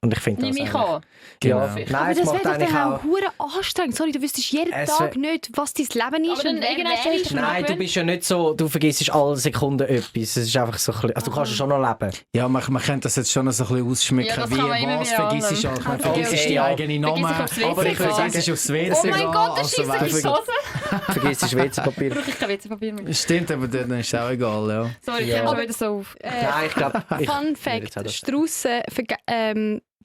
Und ich finde das Nimm mich eigentlich- an. Genau. Ja, Aber nein, Aber es das macht wäre eigentlich dann auch... auch hure anstrengend. Sorry, du wüsstest jeden Es Tag nicht, was dein Leben ist. Aber dann und wer irgendwann wer stellst du ist. dir Nein, du bist ja nicht so, du vergisst alle Sekunden etwas. Es ist einfach so ein bisschen, also du kannst ja schon noch leben. Ja, man könnte das jetzt schon noch so ein bisschen ausschmücken. Ja, das wie kann man immer was bei vergisst allem. du? Ich meine, Okay, vergisst okay, die ja. eigene Nummer. Vergiss ich aufs Aber WC ich würde sagen, es ist aufs WC Oh mein Gott, das also, schießt in die Hose. Vergiss das WC-Papier. Brauche ich kein WC-Papier mehr. Stimmt, aber dann ist es auch egal, ja. Sorry, ich Ja. komme schon wieder so auf. Nein, ich glaube... Fun Fact: Straussen,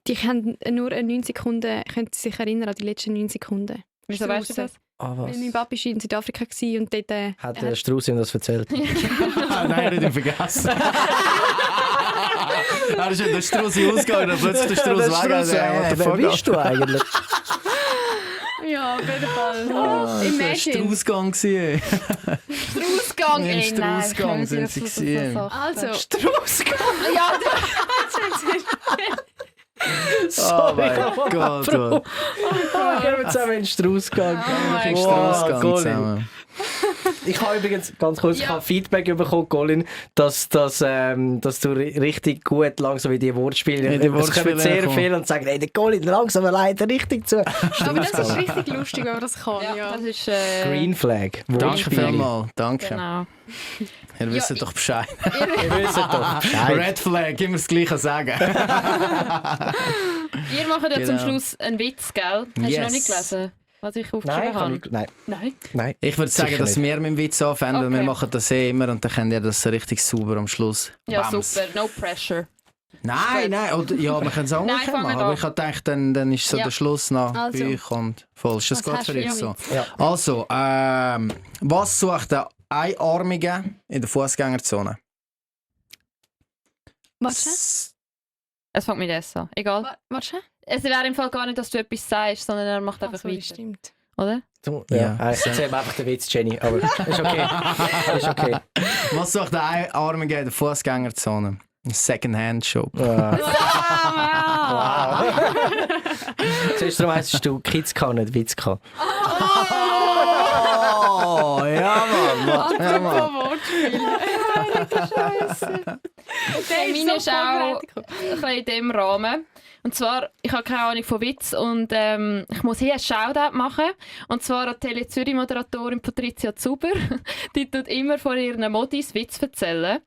die können nur 9 Sekunden, können sich erinnern an die letzten 9 Sekunden. Wieso weißt du das? was? Mein Papa war in Südafrika und dort... Hat der Strauss ihm das erzählt? Nein, nicht ihn vergessen. Er ist in der Strauss ausgegangen und plötzlich der Strauss weg. Wer bist du eigentlich? Ja, auf jeden Fall. Das war ein Imagine. Straussgang. Straußgang, Im Straußgang sind sie gewesen. Also, Straussgang? Ja, Oh mein Gott. Gehen wir zusammen in den Straussgang. Im Wow, Straussgang Colin. zusammen. Ich habe übrigens, ganz kurz, ich habe Feedback bekommen, Colin, dass du richtig gut langsam in die Wortspiele... In die Es kommen Wortspiele sehr kommen. viele und sagen, hey, der Colin langsam leider richtig zu. aber das ist richtig lustig, wenn man das kann. ja, Ja. das ist... Green Flag. Danke Wortspiele. vielmals. Danke. Genau. Ihr wisst doch Bescheid. Wir wissen doch Bescheid. Red Flag, immer das Gleiche sagen. Ihr macht ja zum Genau. Schluss einen Witz, gell? Hast du Yes. noch nicht gelesen, was ich Nein, aufgeschrieben habe? nein, Nein. nein. Ich würde sagen, Sicher dass nicht. wir mit dem Witz anfangen, weil wir Okay. machen das immer und dann könnt ihr das richtig sauber am Schluss. Ja, Bams. super. No pressure. Nein, oder, ja, wir können es auch Nein, machen, fangen wir aber an. ich habe gedacht, dann ist so Ja. der Schluss noch Also. bei euch und voll. Ist das Was gut hast für du euch für so? Witz? Ja. Also, was sucht der Einarmige in der Fußgängerzone? Warte. Es fängt mit S an. Egal. Warte. Es wäre im Fall gar nicht, dass du etwas sagst, sondern er macht einfach Also, weiter. stimmt. Oder? Ja, Ja. erzähl mir einfach den Witz, Jenny, aber ist okay. Ist okay. Was sucht der Einarmige in der Fußgängerzone? Ein Second-Hand-Shop. Wow. Ah, Zuerst darum heisst du Kids kann nicht Witz kann. Oh, ja, Mann. Ja, Mann. Meine ist auch ein bisschen in diesem Rahmen. Und zwar, ich habe keine Ahnung von Witz und ich muss hier einen Shoutout machen. Und zwar an die Tele Zürich-Moderatorin Patricia Zuber. Die tut immer von ihren Modis Witz erzählen.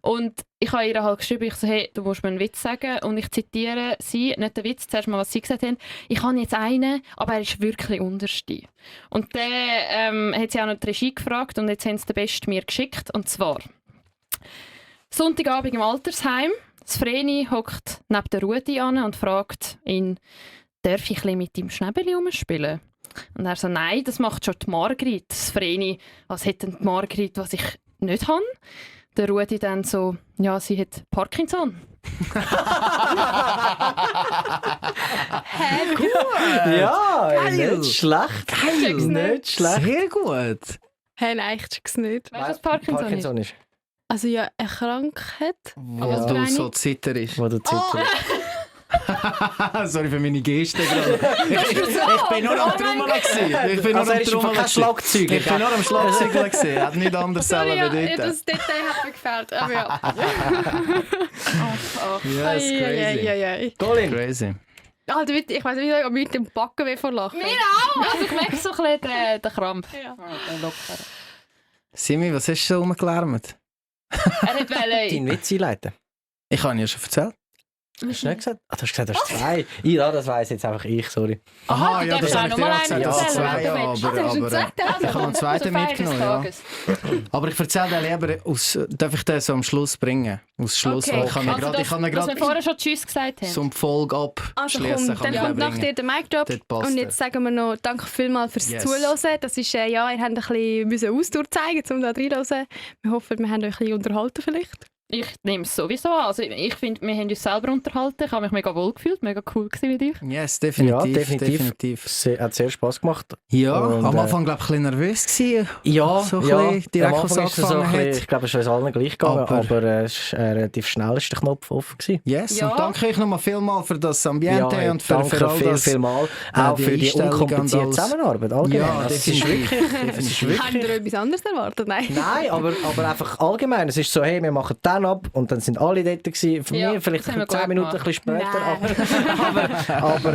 Und ich habe ihr halt geschrieben, ich so, hey, du musst mir einen Witz sagen. Und ich zitiere sie, nicht den Witz, zuerst mal, was sie gesagt haben. Ich habe jetzt einen, aber er ist wirklich unterste. Und dann hat sie auch noch die Regie gefragt und jetzt haben sie den Besten mir geschickt. Und zwar, Sonntagabend im Altersheim. Das Vreni hockt neben der Rudi an und fragt ihn, darf ich ein bisschen mit dem Schnäbeli rumspielen? Und er so, nein, das macht schon die Margrit. Das Vreni, was hat denn die Margrit, was ich nicht habe? Der Rudi dann so, ja, sie hat Parkinson. Hä, gut. Ja, Geil. nicht schlecht. Geil. Nicht schlecht. Sehr gut. Hä, nein, ich check's nicht. Weißt du, was Parkinson ist? ist? Also ja, eine Krankheit. Wo was du für so eine? zitterst. Wo du zitterst. Sorry für meine Geste gerade. Ich bin nur am Trommeln gewesen. Ich bin nur Also am er ist einfach Trommeln kein gewesen. Schlagzeuger. Ich bin nur am Schlagzeuger gewesen. Hat nicht anders Sorry, selber ja, bedeuten. das Detail hat mir gefällt. Aber ja. Ja, ist crazy. Ei. Colin, Crazy. Alter, ich weiss nicht, ob ich mit dem Backen vor lachen. Mir auch! Also ich merke so ein bisschen den Krampf. Ja. Locker. Simi, was hast du so rumgelärmt? Er hat deinen Witz einleiten. Ich habe ihn ja schon erzählt. Hast du nicht gesagt? Ah, du hast gesagt, du hast zwei. Ja, das weiss jetzt einfach ich, sorry. Aha, ja, du das darfst habe auch ich noch dir mal auch gesagt, einen dass es erzählen, zwei, wenn du ja, willst. aber, hast du gesagt? ich habe einen zweiten Zur Feier des mitgenommen. Ja. Tages. Aber ich erzähle dir lieber, darf ich den so am Schluss bringen? Aus Schluss, Okay. weil ich kann Also, ich kann dass wir gerade vorher schon Tschüss gesagt haben. zum Folge Also abschließen. komm, dann kommt nach dir der Mic Drop. Dort passt Und jetzt sagen wir noch danke vielmals fürs Yes. Zuhören. Das ist, ja, ihr habt ein bisschen Ausdauer zeigen, um da reinzuhören. Wir hoffen, wir haben euch ein bisschen unterhalten vielleicht. Ich nehme es sowieso an. Also ich finde, wir haben uns selber unterhalten. Ich habe mich mega wohl gefühlt, mega cool gewesen mit euch. Yes, Ja, definitiv. Hat sehr Spass gemacht. Ja, Und, am Anfang glaube ich ein bisschen nervös gewesen. Ja, So ein ja. bisschen direkt, Am was Anfang ist es so ein angefangen bisschen, hat. ich glaube, es ist uns allen gleich gegangen, Aber- aber es war relativ schnell ist der Knopf offen gewesen. Yes, Ja. und danke euch nochmal vielmals für das Ambiente und für danke all viel, das. viel mal. Auch die für die Einstellung und unkomplizierte alles. Zusammenarbeit. Allgemein. Ja, Also, es ist definitiv. wirklich, es ist Haben wirklich ihr etwas anderes erwartet? Nein. Nein, aber einfach allgemein. Es ist so, hey, wir machen den ab und dann sind alle dort gewesen. Von Ja, mir vielleicht das haben wir 10 gut Minuten ein gemacht. bisschen später. Nein. Aber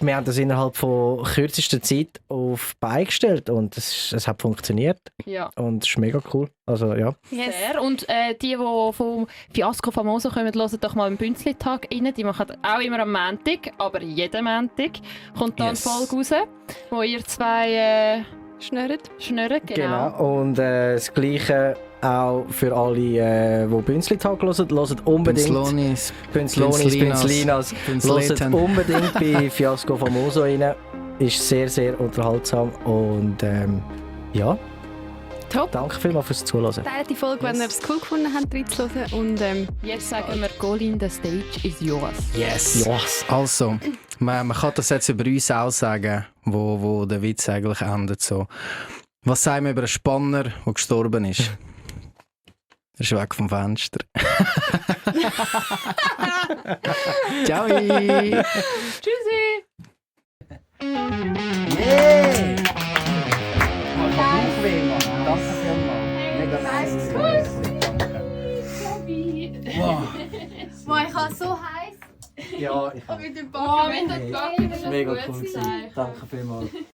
wir haben das innerhalb von kürzester Zeit auf die Beine gestellt und es hat funktioniert Ja. und es ist mega cool. Also ja. Yes. Fair. Und die vom Fiasco Famoso kommen, hören doch mal im Bünzli-Tag rein. Die machen auch immer am Montag, aber jeden Montag kommt da Yes. eine Folge raus, wo ihr zwei Schnurrt. schnurren. Genau. Und das Gleiche auch für alle, die Bünzli-Tag hören. Hört unbedingt Bünzlonis, Bünzlonis, Bünzlinas. Hört Bünzleten. unbedingt bei Fiasco Famoso rein. Ist sehr, sehr unterhaltsam und ja. Top. Danke vielmals fürs Zuhören. Teilt die Folge, wenn ihr es cool gefunden habt, reinzuhören. Und Jetzt sagen wir, Golin, the stage is yours. Yes. Yes. Also, man kann das jetzt über uns auch sagen, wo der Witz eigentlich endet. So. Was sagen wir über einen Spanner, der gestorben ist? Er ist weg vom Fenster. Ciao! Tschüssi! Boah, ich habe so heiß. Ja, ich Mit dem Oh, Backen. mit der Backe, das ist Mega gut cool sein. gewesen. Danke vielmals.